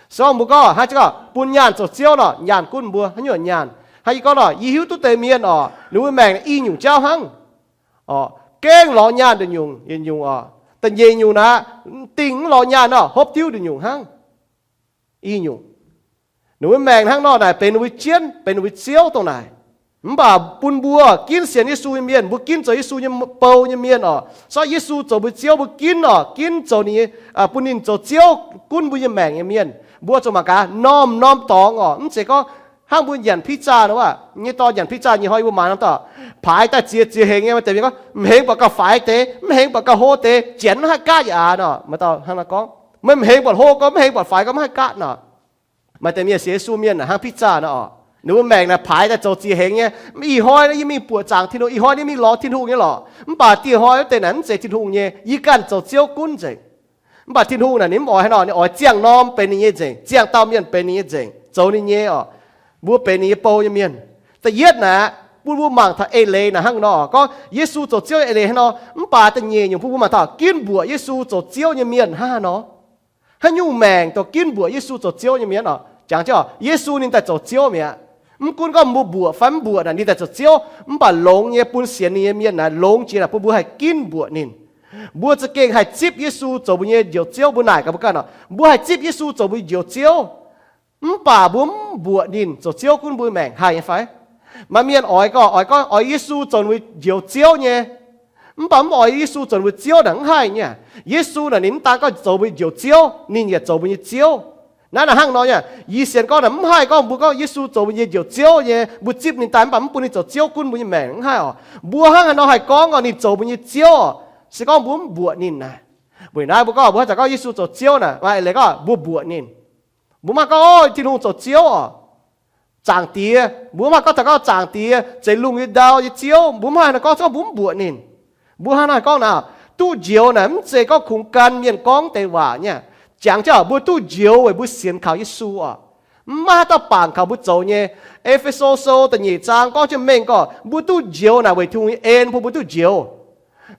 Se gorngv mbuo gorngv haaix, gorngv bun nyaanh zoux ziouv nor, nyaanh gunv mbuo. Haaix nyungc nyaanh? Hnangv yie gorngv nor, yie hiuv duqv deix mienh oc, ninh mbuo maengc i nyungc jauv hnangv. Gengh lorz nyaanh nduqc nyungc, yietc nyungc oc. Da'nyeic nyungc naaic, dingh mv lorz nyaanh nor, hopv diuv nduqc nyungc hnangv. I nyungc, ninh mbuo maengc hnangv nor naaic benx ninh mbuo jienv, benx ninh mbuo ziouv dongh naaic. Mv baac bun mbuo ginv sienx Yesu nyei mienh, mbuo ginv zoux Yesu nyei bou nyei mienh oc, sortv Yesu zoux mbuo ziouv, mbuo ginv oc, ginv zoux ninh, bun ninh zoux ziouv gunv mbuo nyei maengc nyei mienh, mbuo zuqc mangc gaax norm-norm dorngx oc. Mv zeiz gorngv hnangv mbuo nyanc pizza nor, aav, nyei dorh nyanc pizza nyei hnoi mbuo maaiz norm dorngx, paaix daaih ziex ziex hengx nyei, maaih deix mienh gorngv, mv hengx buatc gauh faix deix, mv hengx buatc gauh hlo deix, janx mv haih gaatv yaac aav nor. Maaih dauh hnangv naaiv gorngv, meih mv hengx buatc hlo gorngv, mv hengx buatc faix gorngv mv haih gaatv nor. Maaih deix mienh sienx Yesu mienh naaic hnangv pizza nor oc, ninh mbuo maengc naaic paaix daaih zoux ziex hengx nyei. Ih hnoi naaiv yie mingh buoqc zaangc Tin-Hungh, ih hnoi naaiv mingh lorz Tin-Hungh nyei lorqc, mv baac dieh hnoi wuov deix naaic mv zeiz Tin-Hungh nyei, yie ganh zoux ziouv gunv nzengc. Mv baac Tin-Hungh naaic ninh mv oix haaix nor, ninh oix ziangh norm benx ninh nyei nzengc, ziangh dauh mienh benx ninh nyei nzengc, zoux ninh nyei oc, mbuo benx ninh nyei bou nyei mienh. Da'yietv naaic, bun mbuo mangc taux eix leiz naaic hnangv nor, gorngv Yesu zoux ziouv eix leiz hnangv nor. Mv baac da'nyeic nyungc bun mbuo mangc taux ginv mbuoqc Yesu zoux ziouv nyei mienh hnangv haaix nor. Haaix nyungc maengc dongh ginv mbuoqc Yesu zoux ziouv nyei mienh oc? Jangx jienv oc, Yesu ninh daaih zoux ziouv mi'aqv. Mv gunv gorngv mbuo mbuoqc fai mv mbuoqc naaic, ninh daaih zoux ziouv. Mv baac longx nyei bun sienx ninh nyei mienh naaic, longx jiex naaic bun mbuo haih ginv mbuoqc ninh. Mbuo za'gengh haih zipv Yesu zoux mbuo nyei Njoux Ziouv. Mbuo naaic gaax mbuo ganh oc, mbuo haih zipv Yesu zoux mbuo Njoux Ziouv, mv baac mbuo mv mbuoqc ninh zoux ziouv gunv mbuo maengc haih nyei fai? Maaih mienh oix gorngv, oix gorngv oix Yesu zoux mbuo Njoux Ziouv nyei, mv baac mv oix Yesu zoux mbuo ziouv naaic mv haih nyei. Yesu naaic ninh mv daan gorngv zoux mbuo Njoux Ziouv, ninh yaac zoux mbuo nyei ziouv. Naaiv naaic hnangv nor nyei. Yie sienx gorngv naaic mv haih gorngv mbuo gorngv Yesu zoux mbuo nyei Njoux Ziouv nyei, mbuo zipv ninh daaih mv baac mv bun ninh zoux ziouv gunv mbuo nyei maengc, mv haih oc. Mbuo hnangv haaix nor haih gorngv oc ninh zoux mbuo nyei ziouv oc, se gorngv mbuo mv mbuoqc ninh naaic? Weic naaiv mbuo gorngv mbuo haaix zanc gorngv Yesu zoux ziouv naaic, maaih eix leiz gorngv mbuo mbuoqc ninh. Mbuo mv haih gorngv, o, Tin-Hungh zoux ziouv oc, zaangc Diex. Mbuo mv haih gorngv taux gorngv zaangc Diex, zeix lungh nyei ndau nyei ziouv. Mbuo mv haih nor gorngv, se gorngv mbuo mv mbuoqc ninh. Mbuo hnangv haaix nor gorngv naaic, duqv njoux naaic mv zeiz gorngv kungx gan mienh gorngv deix waac nyei. Jangx jienv mbuo duqv njoux weic mbuo sienx kaux Yesu oc, mv maaih haaix dauh bangc kaux mbuo zoux nyei. E^fe^so Sou da'nyeic zaang gorngv jienv mengh gorngv mbuo duqv njoux naaic weic Tin-Hungh nyei en bun mbuo duqv njoux.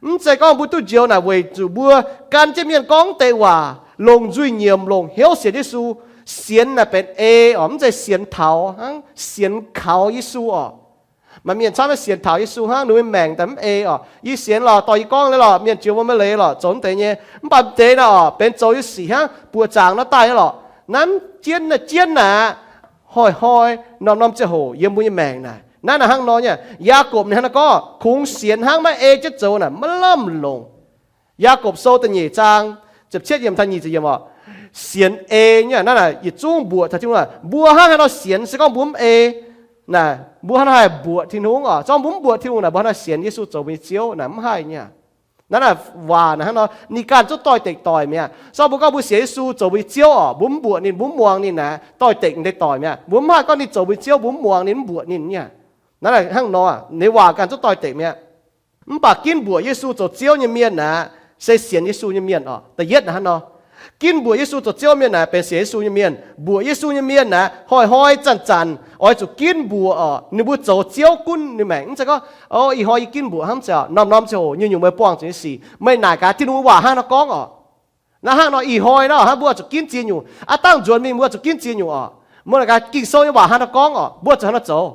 Mv zeiz gorngv mbuo duqv njoux naaic weic zuqc mbuo gan jienv mienh gorngv deix waac, longc nzuih nyiemc, longc hnyouv sienx Yesu. Sienx naaic benx ei oc, mv zeiz sienx taux hnangv, sienx kaux Yesu oc. Maaih mienh camv sienx taux Yesu hnangv, ninh mbuo maengc daaih mv ei oc. Yie sienx lorqc, dorh yie gorngv leiz lorqc, mienh jiex wuov maiv leiz lorqc, zoux mv deix nyei. Mv baac mv deix naaic oc, benx zoux Yesu sic hnangv, buoqc zaangc nor daaih nyei lorqc. Naaiv jienv naaic, jienv naaic, hnoi-hnoi, norm-norm ziangh hoc yiem mbuo nyei maengc naaic. Naaiv naaic hnangv nor nyei. Yaagorpc ninh hnangv naaiv gorngv, kungx sienx hnangv maiv ei jienv zoux naaic maiv lamh longc. Yaagorpc Sou da'nyeic zaang ziepc cietv yiemc taux nyic ziepc yiemc oc, sienx ei nyei. Naaiv naaic yietc zungv mbuoqc taux Tin-Hungh. Mbuo hnangv haaix nor sienx se gorngv mbuo mv ei naaic, mbuo hnangv haaix mbuoqc Tin-Hungh oc? Se gorngv mbuo mv mbuoqc Tin-Hungh naaic, mbuo hnangv haaix sienx Yesu zoux mbuo nyei Ziouv naaic? Mv haih nyei. Naaiv naaic waac naaic hnangv nor ninh ganh zungv doix-dekc doic mi'aqv. Se gorngv mbuo gorngv mbuo sienx Yesu zoux mbuo nyei Ziouv oc, mbuo mv mbuoqc ninh, mbuo mv muangx ninh naaic, doix-dekc deix doic mi'aqv. Mbuo mv haih gorngv ninh zoux mbuo nyei Ziouv mbuo mv muangx ninh, mv mbuoqc ninh nyei. Naaiv naaic hnangv nor ninh waac ganh zungv doix-dekc mi'aqv. Mv baac ginv mbuoqc Yesu zoux Ziouv nyei mienh naaic se sienx Yesu nyei mienh oc. Da'yietv naaic hnangv nor, ginv mbuoqc Yesu zoux Ziouv mienh naaic benx sienx Yesu nyei mienh. Mbuoqc Yesu nyei mienh naaic hnoi-hnoi zanc-zanc oix zuqc ginv mbuoqc oc, ninh mbuo zoux Ziouv gunv ninh maengc. Mv zeiz gorngv, o, ih hnoi yie ginv mbuoqc hnangv, mv zeiz oc. Norm-norm ziangh hoc nyungc-nyungc meih buangh zuqc nyei sic, meih naaic gaax Tin-Hungh waac hnangv nor gorngv oc. Naaiv hnangv nor ih hnoi nor hnangv mbuo oix zuqc ginv ziex nyungc. Aav dangh nzuonx mingh mbuo zuqc ginv ziex nyungc oc. Mbuo naaic gaax Ging-Sou nyei waac hnangv nor gorngv oc, mbuo zuqc hnangv nor zoux.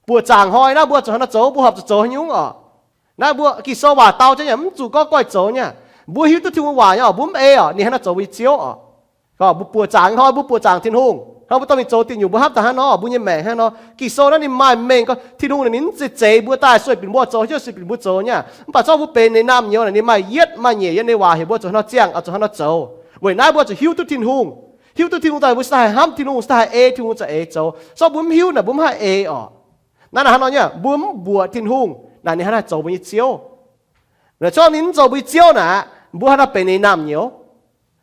Buoqc zaangc hnoi naaiv mbuo zuqc hnangv nor zoux, mbuo horpc zuqc zoux haaix nyungc oc? Naaiv mbuo Ging-Sou waac dau jienv nyei, mv zuqc gorngv goiv zoux nyei. Mbuo hiuv duqv Tin-Hungh waac nyei oc, mbuo mv ei oc, ninh hnangv nor zoux mbuo nyei Ziouv oc. Mbuo buoqc zaangc hnoi mbuo buoqc zaangc Tin-Hungh, hnangv mbuo dorh mingh zoux diuh nyungc mbuo hnamv daaih hnangv nor, mbuo nyei maengc hnangv nor. Ging-Sou naaiv ninh maaih mengh gorngv Tin-Hungh naaic ninh mv zeiz zeix mbuo daaih sueih binc mbuo zoux, hnyouv sueih binc mbuo zoux nyei. Mv baac zorqv mbuo benx ninh naamh nyouz naaic ninh maaih yietv maaih nyeic yiem ninh waac heuc mbuo zuqc hnangv nor ziangh, zuqc hnangv nor zoux. Weic naaiv mbuo zuqc hiuv duqv Tin-Hungh. Hiuv duqv Tin-Hungh daaih mbuo se haih hnamv Tin-Hungh, se haih ei Tin-Hungh za'eix zoux. Zorqv mbuo mv hiuv naaic mbuo mv haih ei oc. Naaiv naaic hnangv nor nyei, mbuo mv mbuoqc Tin-Hungh naaic ninh hnangv naaic zoux mbuo nyei Ziouv. Naaic zorqv ninh mv zoux mbuo nyei Ziouv naaic, mbuo hnangv naaic benx ninh naamh nyouz.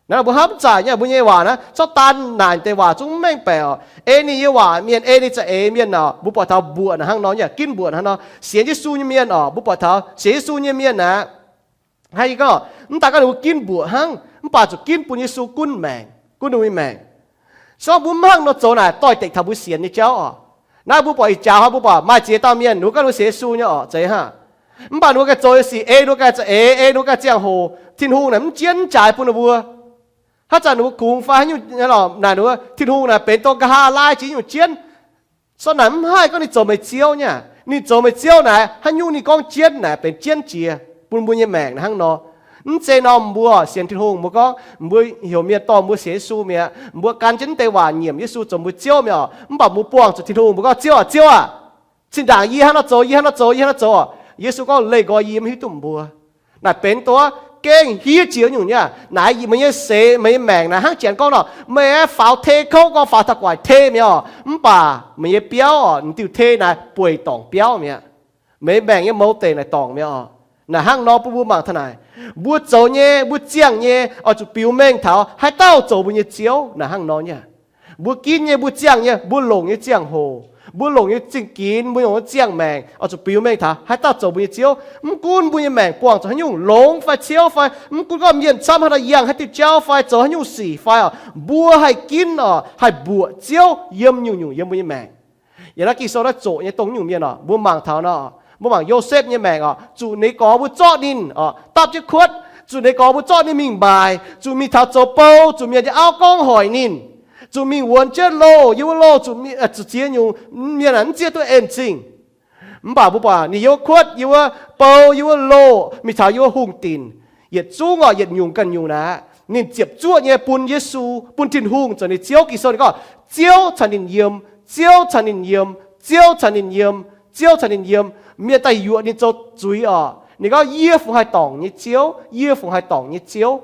Naaiv mbuo hnamv mv zaic nyei, mbuo nyei waac naaiv zorqv daan naaic deix waac zungv mv mengh baeqc oc. Ei ninh nyei waac mienh, ei ninh za'eix mienh oc, mbuo buatc taux mbuoqc naaic hnangv nor nyei, ginv mbuoqc hnangv nor. Sienx Yesu nyei mienh oc, mbuo buatc taux sienx Yesu nyei mienh naaic, haaix nyungc gorngv mv daan gorngv ninh mbuo ginv mbuoqc hnangv, mv baac zuqc ginv bun Yesu gunv maengc, gunv ninh mbuo nyei maengc. Se gorngv mbuo mv hnangv nor zoux naaic, doix-dekc taux mbuo sienx nyei jauv oc. Naaiv mbuo buatc ih jaax hnoi mbuo buatc maaih ziex dauh mienh, ninh mbuo gorngv ninh mbuo sienx Yesu nyei oc, zeiz hnangv. Mv baac ninh mbuo ganh zoux nyei sic, ei ninh mbuo ganh za'eix, ei ninh mbuo ganh ziangh hoc, Tin-Hungh naaic mv jienv jaaix bun ninh mbuo. Haaix zanc ninh mbuo kungx fai haaix nyungc naaic, ninh mbuo Tin-Hungh naaic benx dongh nqa'haav laai jiex nyungc jienv. Sou naaic mv haih gorngv ninh zoux meih ziouv nyei. Ninh zoux meih ziouv naaic, haaix nyungc ninh gorngv jienv naaic benx jienv jiex bun mbuo nyei maengc naaic hnangv nor. Mv zeiz nor mbuo sienx Tin-Hungh, mbuo gorngv mbuo heuc mienh dorh mbuo sienx Yesu mi'aqv, mbuo gan jienv mv deix waac nyiemc Yesu zoux mbuo ziouv mi'aqv oc. Mv baac mbuo buangh zuqc Tin-Hungh, mbuo gorngv, Ziouv aac, Ziouv aac, zinh ndaangc yie hnangv nor zoux, yie hnangv nor zoux, yie hnangv nor zoux oc. Yesu gorngv, Leih nqoi yie, mv hiuv duqv mbuo. Naaic benx duqv gengh hiev jiex nyungc nyei. Naaic meih nyei seix, meih nyei maengc naaic hnangv janx gorngv nor, meih aeqv, faaux te kouv gorngv faaux taux guaic te mi'aqv oc. Mv baac meih nyei biauv oc, diuh te naaic bueix dorngc biauv mi'aqv. Meih maengc nyei mouz deic naaic dorngc mi'aqv oc. Naaic hnangv nor bun mbuo mangc taux naaic, mbuo zoux nyei, mbuo ziangh nyei, oix zuqc biux mengh taux haaix dauh zoux mbuo nyei ziouv naaic hnangv nor nyei. Mbuo ginv nyei, mbuo ziangh nyei, mbuo longc nyei ziangh hoc, mbuo longc nyei zingh ginx, mbuo longc nyei ziangh maengc, oix zuqc biux mengh taux haaix dauh zoux mbuo nyei ziouv. Mv gunv mbuo nyei maengc buangh zuqc haaix nyungc, longx fai ciouv fai, mv gunv gorngv mienh camv haaix nor yangh haaix diuh jauv fai zoux haaix nyungc sic fai oc, mbuo haih ginv oc, haih mbuoqc Ziouv yiem nyungc-nyungc yiem mbuo nyei maengc. Yiem naaiv Ging-Sou naaiv zoqc nyei dongh nyungc mienh oc, mbuo mangc taux nor, mbuo mangc Yosepv nyei maengc oc, zuqc ninh gorx mbuo zorqv ninh oc, dapv jienv kuotv, zuqc ninh gorx mbuo zorqv ninh mingh maaic, zuqc mingh taux zoux bou, zuqc mienh nyei auv gorngv hoic ninh, zuqc mingh wuonx jienv loh, yiem wuov loh zuqc, zuqc ziex nyungc, mienh aeqv, mv zieqv duqv en-zingh. Mv baac mbuo buatc ninh yiem wuov kuotv, yiem wuov bou, yiem wuov loh, mingh taux yiem wuov hungh dinc, yietc zungv oc, yietc nyungc ganh nyungc naaic, ninh ziepc zuoqv nyei bun Yesu, bun Tin-Hungh zoux ninh Ziouv. Ging-Sou ninh gorngv, Ziouv caux ninh yiem, Ziouv caux ninh yiem, Ziouv caux ninh yiem, Ziouv caux ninh yiem. Mienh daaih yuoqc ninh zoux zuiz oc. Ninh gorngv, Yie fungc haih dorngc nyei Ziouv, yie fungc haih dorngc nyei Ziouv.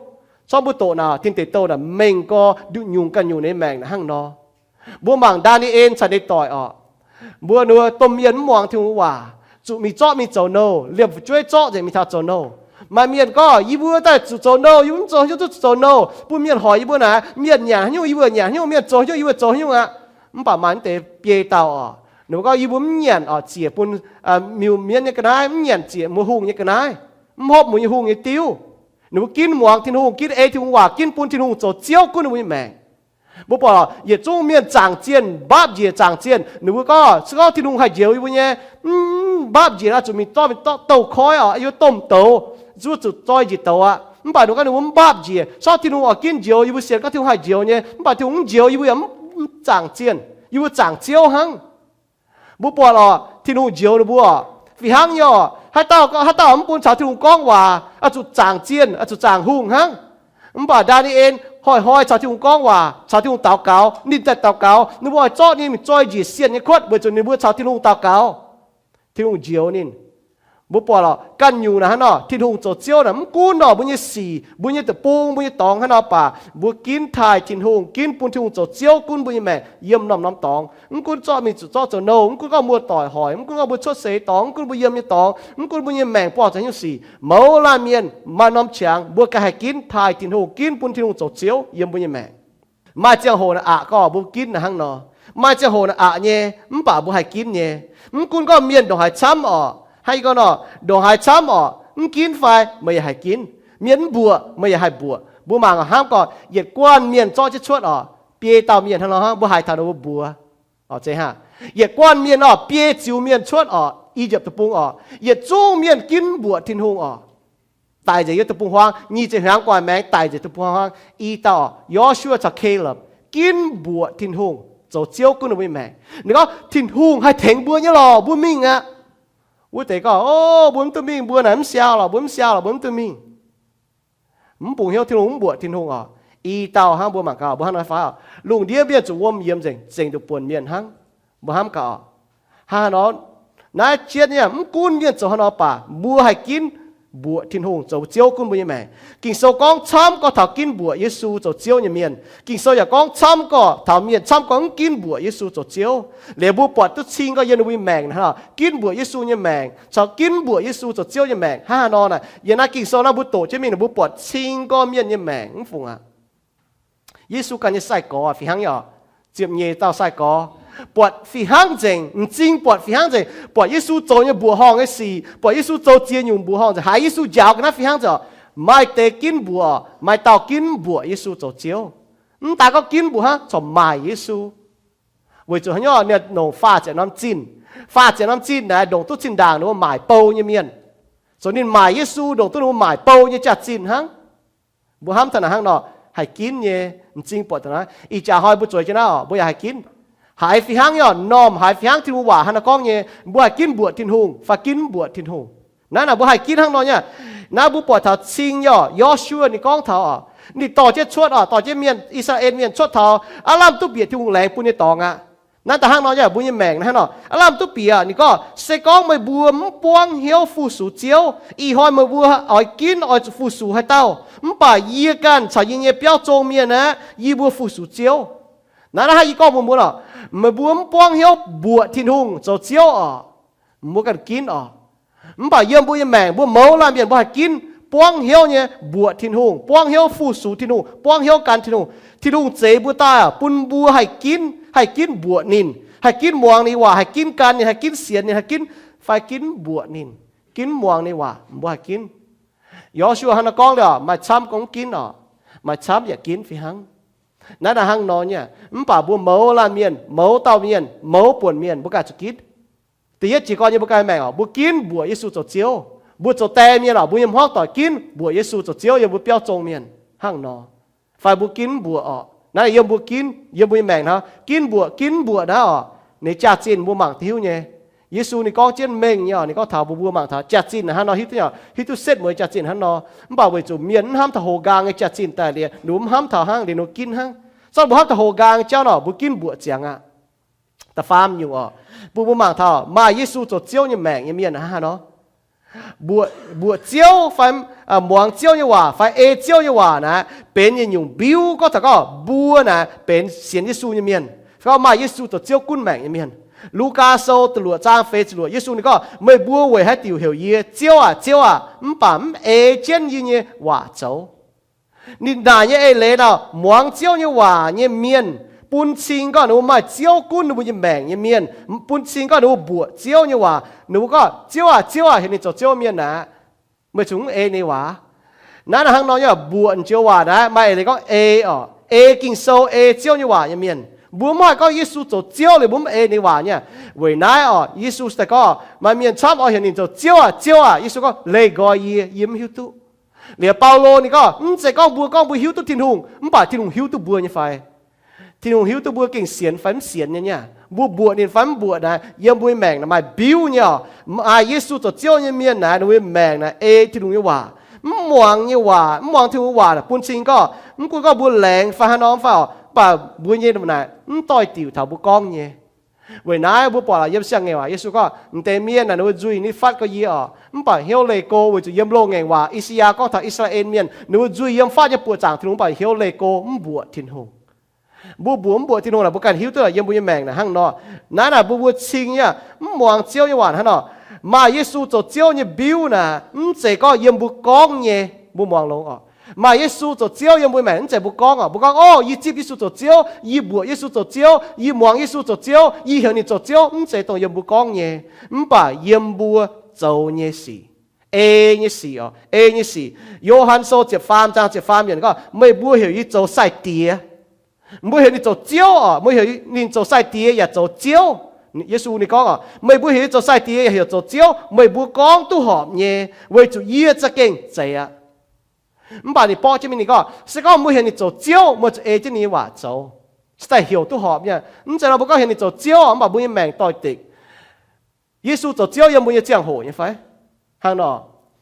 Corc mbuo doqc naaic, Tin Deic Douh naaic mengh gorx nduqc nyungc ganh nyungc nyei maengc naaic hnangv nor. Mbuo mangc Ndaa^ni^en caux ninh doic oc. Mbuo nduov domh mienh mv muangx Tin-Hungh waac, zuqc mingh zorqv mingh zoux nouh, liemh fu'jueiv zorqv nzengc mingh taux zoux nouh. Maaih mienh gorngv, Yie mbuo daaih zuqc zoux nouh, yie mbuo mv zoux haaix nyungc duqv zuqc zoux nouh. Bun mienh hoic yie mbuo naaic, mienh nyanc haaix nyungc yie mbuo nyanc haaix nyungc, mienh zoux haaix nyungc yie mbuo zoux haaix nyungc aqv. Mv baac maaih mv deix biei dauh oc, ninh mbuo gorngv, Yie mbuo mv nyanc oc ziec bun miuc-mienv nyei ga'naaiv, mv nyanc ziec muoz-hungh nyei ga'naaiv, mv hopv muoz nyei hungh nyei diuv. Ninh mbuo ginv muangx Tin-Hungh, ginv ei Tin-Hungh waac, ginv bun Tin-Hungh zoux Ziouv gunv ninh mbuo nyei maengc. Mbuo buatc yietc zungv mienh zaangc zienh, mbaapv njiec zaangc zienh, ninh mbuo gorngv, Se gorngv Tin-Hungh haih njoux yie mbuo nyei, mv, mbaapv njiec naaic zuqc mingh zorqv, mingh zorqv douz-koiv oc, yie mbuo domh douz, zuov zuqc zoi njiec douz aqv. Mv baac ninh gorngv ninh mbuo mv mbaapv njiec, se gorngv Tin-Hungh oix ginv njoux yie mbuo, sienx gorngv Tin-Hungh haih njoux nyei, mv baac Tin-Hungh mv njoux, yie mbuo yaac mv zaangc zienh, yie mbuo zaangc Ziouv hnangv. Mbuo buatc oc, Tin-Hungh njoux ninh mbuo oc, fih hnangv nyei oc. Haaix dauh, haaix dauh mv bun caux Tin-Hungh gorngv waac, oix zuqc zaangc zienh, oix zuqc zaangc hungh hnangv. Mv baac Ndaa^ni^en hnoi-hnoi caux Tin-Hungh gorngv waac, caux Tin-Hungh daux gaux, ninh daaih daux gaux, ninh mbuo oix zorqv ninh mingh zoi njiec sienh nyei kuotv weic zuqc ninh mbuo caux Tin-Hungh daux gaux. Tin-Hungh njoux ninh. Mbuo buatc oc, ganh nyungc naaic hnangv nor, Tin-Hungh zoux Ziouv naaic mv gunv nor mbuo nyei sic, mbuo nyei deic-bung, mbuo nyei dorngx hnangv nor baac, mbuo ginv taaih Tin-Hungh, ginv bun Tin-Hungh zoux Ziouv gunv mbuo nyei maengc yiem norm-norm dorngx. Mv gunv zorqv mingh zuqc zorqv zoux nouh, mv gunv gorngv mbuo doic hoic, mv gunv gorngv mbuo cuotv seix dorngx, mv gunv mbuo yiem nyei dorngx, mv gunv mbuo nyei maengc buangh zuqc haaix nyungc sic, mouz laanh mienh maaih norm qangx mbuo ganh haih ginv taaih Tin-Hungh, ginv bun Tin-Hungh zoux Ziouv yiem mbuo nyei maengc. Maaih ziangh hoc naaic aqc gorngv mbuo ginv naaic hnangv nor. Maaih ziangh hoc naaic aqc nyei, mv baac mbuo haih ginv nyei. Mv gunv gorngv mienh ndongc haaix camv oc, hnangv yie gorngv nor, ndongc haaix camv oc, mv ginv fai meih yaac haih ginv. Mienh mv mbuoqc meih yaac haih mbuoqc. Mbuo mangc hnamv gorqv, yietc guanh mienh zorqv jienv cuotv oc, biei dauh mienh hnangv nor hnangv, mbuo haiz taux ninh mbuo mbuox. Oc, zeiz hnangv. Yietc guanh mienh oc, biei ziux mienh cuotv oc, I^yipv Deic-Bung oc, yietc zungv mienh ginv mbuoqc Tin-Hungh oc. Daic nzengc yiem deic-bung-huaang, nyic ziepc hnyangx gu'nguaaic maengx daic nzengc deic-bung-huaang. I dauh Yo^su^waa caux Kalapc ginv mbuoqc Tin-Hungh zoux Ziouv gunv ninh mbuo nyei maengc. Ninh gorngv, Tin-Hungh haih tengx mbuo nyei lorqc, mbuo mingh aqv. Wuov deix gorngv, O, mbuo mv duqv mingh, mbuo naaic mv siau lorqc, mbuo mv siau lorqc, mbuo mv duqv mingh. Mv bungx hnyouv Tin-Hungh, mv mbuoqc Tin-Hungh oc. I dauh hnangv, mbuo mangc gaax, mbuo hnangv nor fai oc, lungh ndiev mienh zuqc wuom yiemx nzengc, zengc nduqc buonc mienh hnangv. Mbuo hnamv gaax oc, hnangv haaix nor, naaiv jienv nyei, mv gunv mienh zoux haaix nor baac mbuo haih ginv mbuoqc Tin-Hungh zoux Ziouv gunv mbuo nyei maengc. Ging-Sou gorngv camv gorngv taux ginv mbuoqc Yesu zoux Ziouv nyei mienh. Ging-Sou yaac gorngv camv gorngv taux mienh camv gorngv mv ginv mbuoqc Yesu zoux Ziouv. Liuz mbuo buatc duqv cing gorngv yiem ninh mbuo nyei maengc naaic, ginv mbuoqc Yesu nyei maengc caux ginv mbuoqc Yesu zoux Ziouv nyei maengc hnangv haaix nor naaic, yiem naaiv Ging-Sou naaiv mbuo doqc jienv mingh naaic, mbuo buatc cing gorngv mienh nyei maengc mv fungc aqv. Yesu ganh nyei sai-gorx fih hnangv nyei oc, ziepc nyeic dauh sai-gorx, buatc fih hnangv nzengc, m'zing buatc fih hnangv nzengc, buatc Yesu zoux nyei mbuoqc horngh nyei sic, buatc Yesu zoux ziex nyungc mbuoqc horngh nzengc, haiz Yesu njaaux ga'naaiv fih hnangv nzengc oc. Maaih deix ginv mbuoqc, maaih dauh ginv mbuoqc Yesu zoux Ziouv. Mv daaih gorngv ginv mbuoqc hnangv, corc maaic Yesu. Weic zuqc haaix nyungc? Ninh longc faah ziepc norm zinh. Faah ziepc norm zinh naaic longc duqv zinh ndaangc ninh mbuo maaic bou nyei mienh. Zoux ninh maaic Yesu longc duqv ninh mbuo maaic bou nyei jaax-zinh hnangv. Mbuo hnamv taux naaic hnangv nor, haih ginv nyei, m'zing buatc taux naaiv. Ih jaax hnoi mbuo zueiz jienv naaiv oc, mbuo yaac haih ginv. Haiz fih hnangv nyei, normh haiz fih hnangv Tin-Hungh waac hnangv naaiv gorngv nyei, mbuo haih ginv mbuoqc Tin-Hungh fai ginv mv mbuoqc Tin-Hungh. Naaiv naaic mbuo haih ginv hnangv nor nyei. Naaiv mbuo buatc taux cing nyei, Yo^su^waa ninh gorngv taux oc, ninh dorh jienv cuotv oc, dorh jienv mienh, I^saa^laa^en Mienh cuotv taux aav lamh duqv bieqc Tin-Hungh laengz bun nyei dorngx aqv. Naaiv da'hnangv nor nyei, mbuo nyei maengc hnangv nor, aav lamh duqv bieqc, ninh gorngv, se gorngv meih mbuo mv buangv hnyouv fu-sux Ziouv, ih hnoi meih mbuo oix ginv oix zuqc fu-sux haaix dauh? Mv baac yie ganh caux yie nyei biauv zong mienh aeqv, yie mbuo fu-sux Ziouv. Naaiv naaiv hnangv yie gorngv mbuox mbuo oc, meih mbuo mv buangv hnyouv mbuoqc Tin-Hungh zoux Ziouv oc, mbuo ganh ginv oc. Mv baac yiem mbuo nyei maengc mbuo mouz laanh mienh mbuo haih ginv buangv hnyouv nyei mbuoqc Tin-Hungh, buangv hnyouv fu-sux Tin-Hungh, buangv hnyouv gan Tin-Hungh. Tin-Hungh zeix mbuo daaih bun mbuo haih ginv, haih ginv mbuoqc ninh, haih ginv muangx ninh waac, haih ginv gan ninh, haih ginv sienx ninh, haih ginv, fai ginv mbuoqc ninh, ginv muangx ninh waac, mbuo haih ginv. Yo^su^waa hnangv naaiv gorngv liuz, maaih camv gorngv mv ginv oc, maaih camv yaac ginv fih hnangv. Naaiv naaic hnangv nor nyei, mv baac mbuo mouz laanh mienh, mouz dauh mienh, mouz buonc mienh, mbuo ganh zuqc ginv. Da'yietv jiez gorn nyei mbuo ganh maengc oc, mbuo ginv mbuoqc Yesu zoux Ziouv. Mbuo zoux die mienh oc, mbuo nyei hmuangv doic ginv mbuoqc Yesu zoux Ziouv yiem mbuo biauv zong mienh hnangv nor. Fai mbuo ginv mbuoqc oc, naaiv yiem mbuo ginv, yiem mbuo nyei maengc hnangv, ginv mbuoqc, ginv mbuoqc naaiv oc, ninh jaax-zinh mbuo mangc duqv hiuv nyei. Yesu ninh gorngv jienv mengh nyei oc, ninh gorngv taux mbuo, mbuo mangc taux jaax-zinh hnangv nor hiuv duqv, hiuv duqv setv mueiz jaax-zinh hnangv nor. Mv baac weic zuqc mienh mv hnamv taux houx nqaang nyei jaax-zinh daaih liuz, ninh mbuo mv hnamv taux hnangv, liuz ninh mbuo ginv hnangv. Zorqv mbuo hnamv taux houx nqaang nyei jauv nor, mbuo ginv mbuoqc ziangx aqv. Da'faam nyungc oc, bun mbuo mangc taux maaih Yesu zoux Ziouv nyei maengc nyei mienh hnangv haaix nor. Mbuoqc, mbuoqc Ziouv fai muangx Ziouv nyei waac fai ei Ziouv nyei waac naaic benx yietc nyungc mbiuv gorngv taux gorngv mbuo naaic benx sienx Yesu nyei mienh, fai gorngv maaih Yesu zoux Ziouv gunv maengc nyei mienh. Lugaa Sou da'luoqc zaang feix ziepc luoqc, Yesu ninh gorngv, meih mbuo weic haaix diuc heuc yie, Ziouv aah, Ziouv aah, mv baac mv ei jienv yie nyei waac zoux? Ninh naaic nyei eix leiz nor, muangx Ziouv nyei waac nyei mienh bun cing gorngv ninh mbuo maaih Ziouv gunv ninh mbuo nyei maengc nyei mienh, bun cing gorngv ninh mbuo mbuoqc Ziouv nyei waac. Ninh mbuo gorngv, Ziouv aah, Ziouv aah, heuc ninh zoux Ziouv mienh naaic, meih zuqc mv ei ninh waac? Naaiv naaic hnangv nor nyei, mbuoqc naaiv joux waac naaiv maaih eix leiz gorngv ei oc, ei Ging-Sou, ei Ziouv nyei waac nyei mienh. Mbuo mv haih gorngv Yesu zoux Ziouv liuz mbuo mv ei ninh waac nyei. Weic naaiv oc, Yesu daaih gorngv maaih mienh camv oix heuc ninh zoux Ziouv aah, Ziouv aah. Yesu gorngv, leih nqoi yie, yie mv hiuv duqv. Liuz Baulo ninh gorngv, mv zeiz gorngv mbuo gorngv mbuo hiuv duqv Tin-Hungh, mv baac Tin-Hungh hiuv duqv mbuo nyei fai? Tin-Hungh hiuv duqv mbuo gengh sienx fai mv sienx nyei niaa. Mbuo mbuoqc ninh fai mv mbuoqc naaic, yiem mbuo nyei maengc naaic maaih mbiuv nyei oc. Maaih Yesu zoux Ziouv nyei mienh naaic, ninh mbuo nyei maengc naaic ei Tin-Hungh nyei waac. Mv muangx nyei waac, mv muangx Tin-Hungh waac naaic bun cing gorngv, mv gunv gorngv mbuo laengz fai haaix norm fai oc, mv baac mbuo nyei naaic mv doix-diuc taux mbuo gorngv nyei. Weic naaiv mbuo buatc yiem Siang-Ngaengc waac Yesu gorngv, m'deix mienh naaic ninh mbuo nzuih ninh fatv gorx yie oc, mv baac hnyouv leih go, weic zuqc yiem Loz-Ngaengc waac I^saa^yaa gorngv taux I^saa^laa^en Mienh ninh mbuo nzuih yiem fatv nyei buoqc zaangc Tin-Hungh, mv baac hnyouv leih go mv mbuoqc Tin-Hungh. Mbuo mbuoqc mv mbuoqc Tin-Hungh naaic mbuo ganh hiuv duqv yiem mbuo nyei maengc naaic hnangv nor. Naaiv naaic mbuo mbuo cing nyei, mv muangx Ziouv nyei waac hnangv nor. Maaih Yesu zoux Ziouv nyei mbiuv naaic mv zeiz gorngv yiem mbuo gorngv nyei. Mbuo muangx longx oc. Maaih Yesu zoux Ziouv yiem mbuo maengc mv zeiz mbuo gorngv oc. Mbuo gorngv, Ov, yie zipv Yesu zoux Ziouv, yie mbuoqc Yesu zoux Ziouv, yie muangx Yesu zoux Ziouv, yie heuc ninh zoux Ziouv, mv zeiz dongh yiem mbuo gorngv nyei, mv baac yiem mbuo zoux nyei sic. Ei nyei sic oc, ei nyei sic. Yo^han Sou ziepc faam zaang ziepc faam yiemc gorngv, meih mbuo heuc yie zoux sai-diex. Mbuo heuc ninh zoux Ziouv oc, mbuo heuc ninh zoux sai-diex yaac zoux Ziouv. Yesu ninh gorngv oc, meih mbuo heuc yie zoux sai-diex yaac heuc zoux Ziouv, meih mbuo gorngv duqv horpc nyei, weic zuqc yie za'gengh zeiz aqv. Mv baac ninh borqv jienv mingh ninh gorngv, se gorngv mbuo heuc ninh zoux Ziouv, mbuo zuqc ei jienv ninh nyei waac zoux, cingx daaih heuc duqv horpc nyei. Mv zeiz nor mbuo gorngv heuc ninh zoux Ziouv mv baac mbuo nyei maengc doix-dekc. Yesu zoux Ziouv yiem mbuo nyei ziangh hoc nyei fai? Hnangv nor,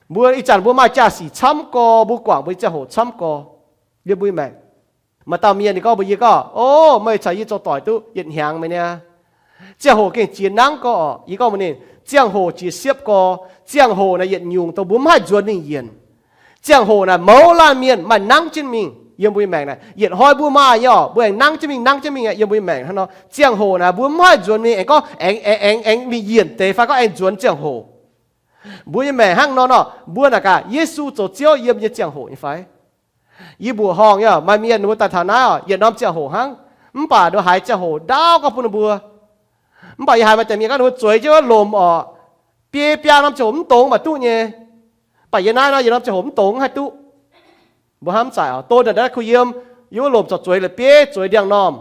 mbuo ih zanc mbuo maaih jaa-sic camv gorx, mbuo guangc mbuo nyei ziangh hoc camv gorx, yiem mbuo nyei maengc. Maaih dauh mienh ninh gorngv mbuox yie gorngv, Ov, meih caux yie zoux doic duqv yietc hnyangx meih niaa. Ziangh hoc gengh jiex nangv gorx oc. Yie gorngv mbuox ninh, ziangh hoc jiex siepv gorx. Ziangh hoc naaic yietc nyungc dongh mbuo mv haih nzuonx mingh yienc. Ziangh hoc naaic mouz laanh mienh maaih nangv jienv mingh yiem mbuo nyei maengc naaic. Yietc hnoi mbuo maaih nyei oc, mbuo aengx nangv jienv mingh, nangv jienv mingh yiem mbuo nyei maengc hnangv nor. Ziangh hoc naaic mbuo mv haih nzuonx mingh aengx gorngv aengx, aengx, aengx mingh yienc deix fai gorngv aengx nzuonx ziangh hoc. Mbuo nyei maengc hnangv nor nor, mbuo naaic gaax Yesu zoux Ziouv yiem nyei ziangh hoc nyei fai? Yie mbuoqc horngh nyei, maaih mienh ninh mbuo daaih taux naaiv oc, yietc norm ziangh hoc hnangv, mv baac ninh mbuo haiz ziangh hoc ndaauv gorngv bun ninh mbuo. Mv baac yie haiz maaih deix mienh gorngv ninh mbuo zueiz jienv wuov lomc oc, biei biaa norm ziangh hoc mv dongz mv baac duqv nyei. Mv baac yie naaiv nor yietc norm ziangh hoc mv dongz haih duqv. Mbuo hnamv zaic oc, don daaih naaiv kuh yiem, yie wuov lomc corc zueiz la'bieiv, zueiz ndiangx-normh.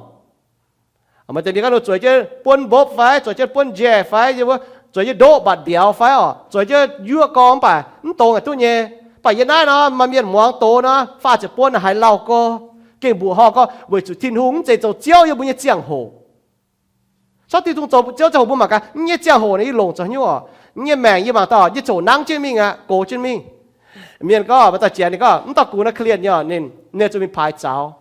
Maaih deix mienh gorngv ninh zueiz jienv buonv mbopv fai, zueiz jienv buonv njaeh fai, zueiz jienv ndoqv mbatc mbiauz fai oc, zueiz jienv yuoqv gorx mv baac mv dongz haaix duqv nyei. Mv baac yie naaiv nor maaih mienh muangx doz nor, faah ziepc buonv haiz lauh gorx. Gengh mbuoqc horngh gorngv weic zuqc Tin-Hungh mv zeiz zoux Ziouv yiem mbuo nyei ziangh hoc. Corc Tin-Hungh zoux Ziouv ziangh hoc mbuo mangc gaax, nyei ziangh hoc naaic yie longc zoux haaix nyungc oc? Nyei maengc yie mangc dauh, yie ziouc nangv jienv mingh aqv, gox jienv mingh. Mienh gorngv, maaih dauh jiex ninh gorngv, mv dauh gux naaiv korv-lienh nyei, ninh, ninh zuqc mingh paaix zaux.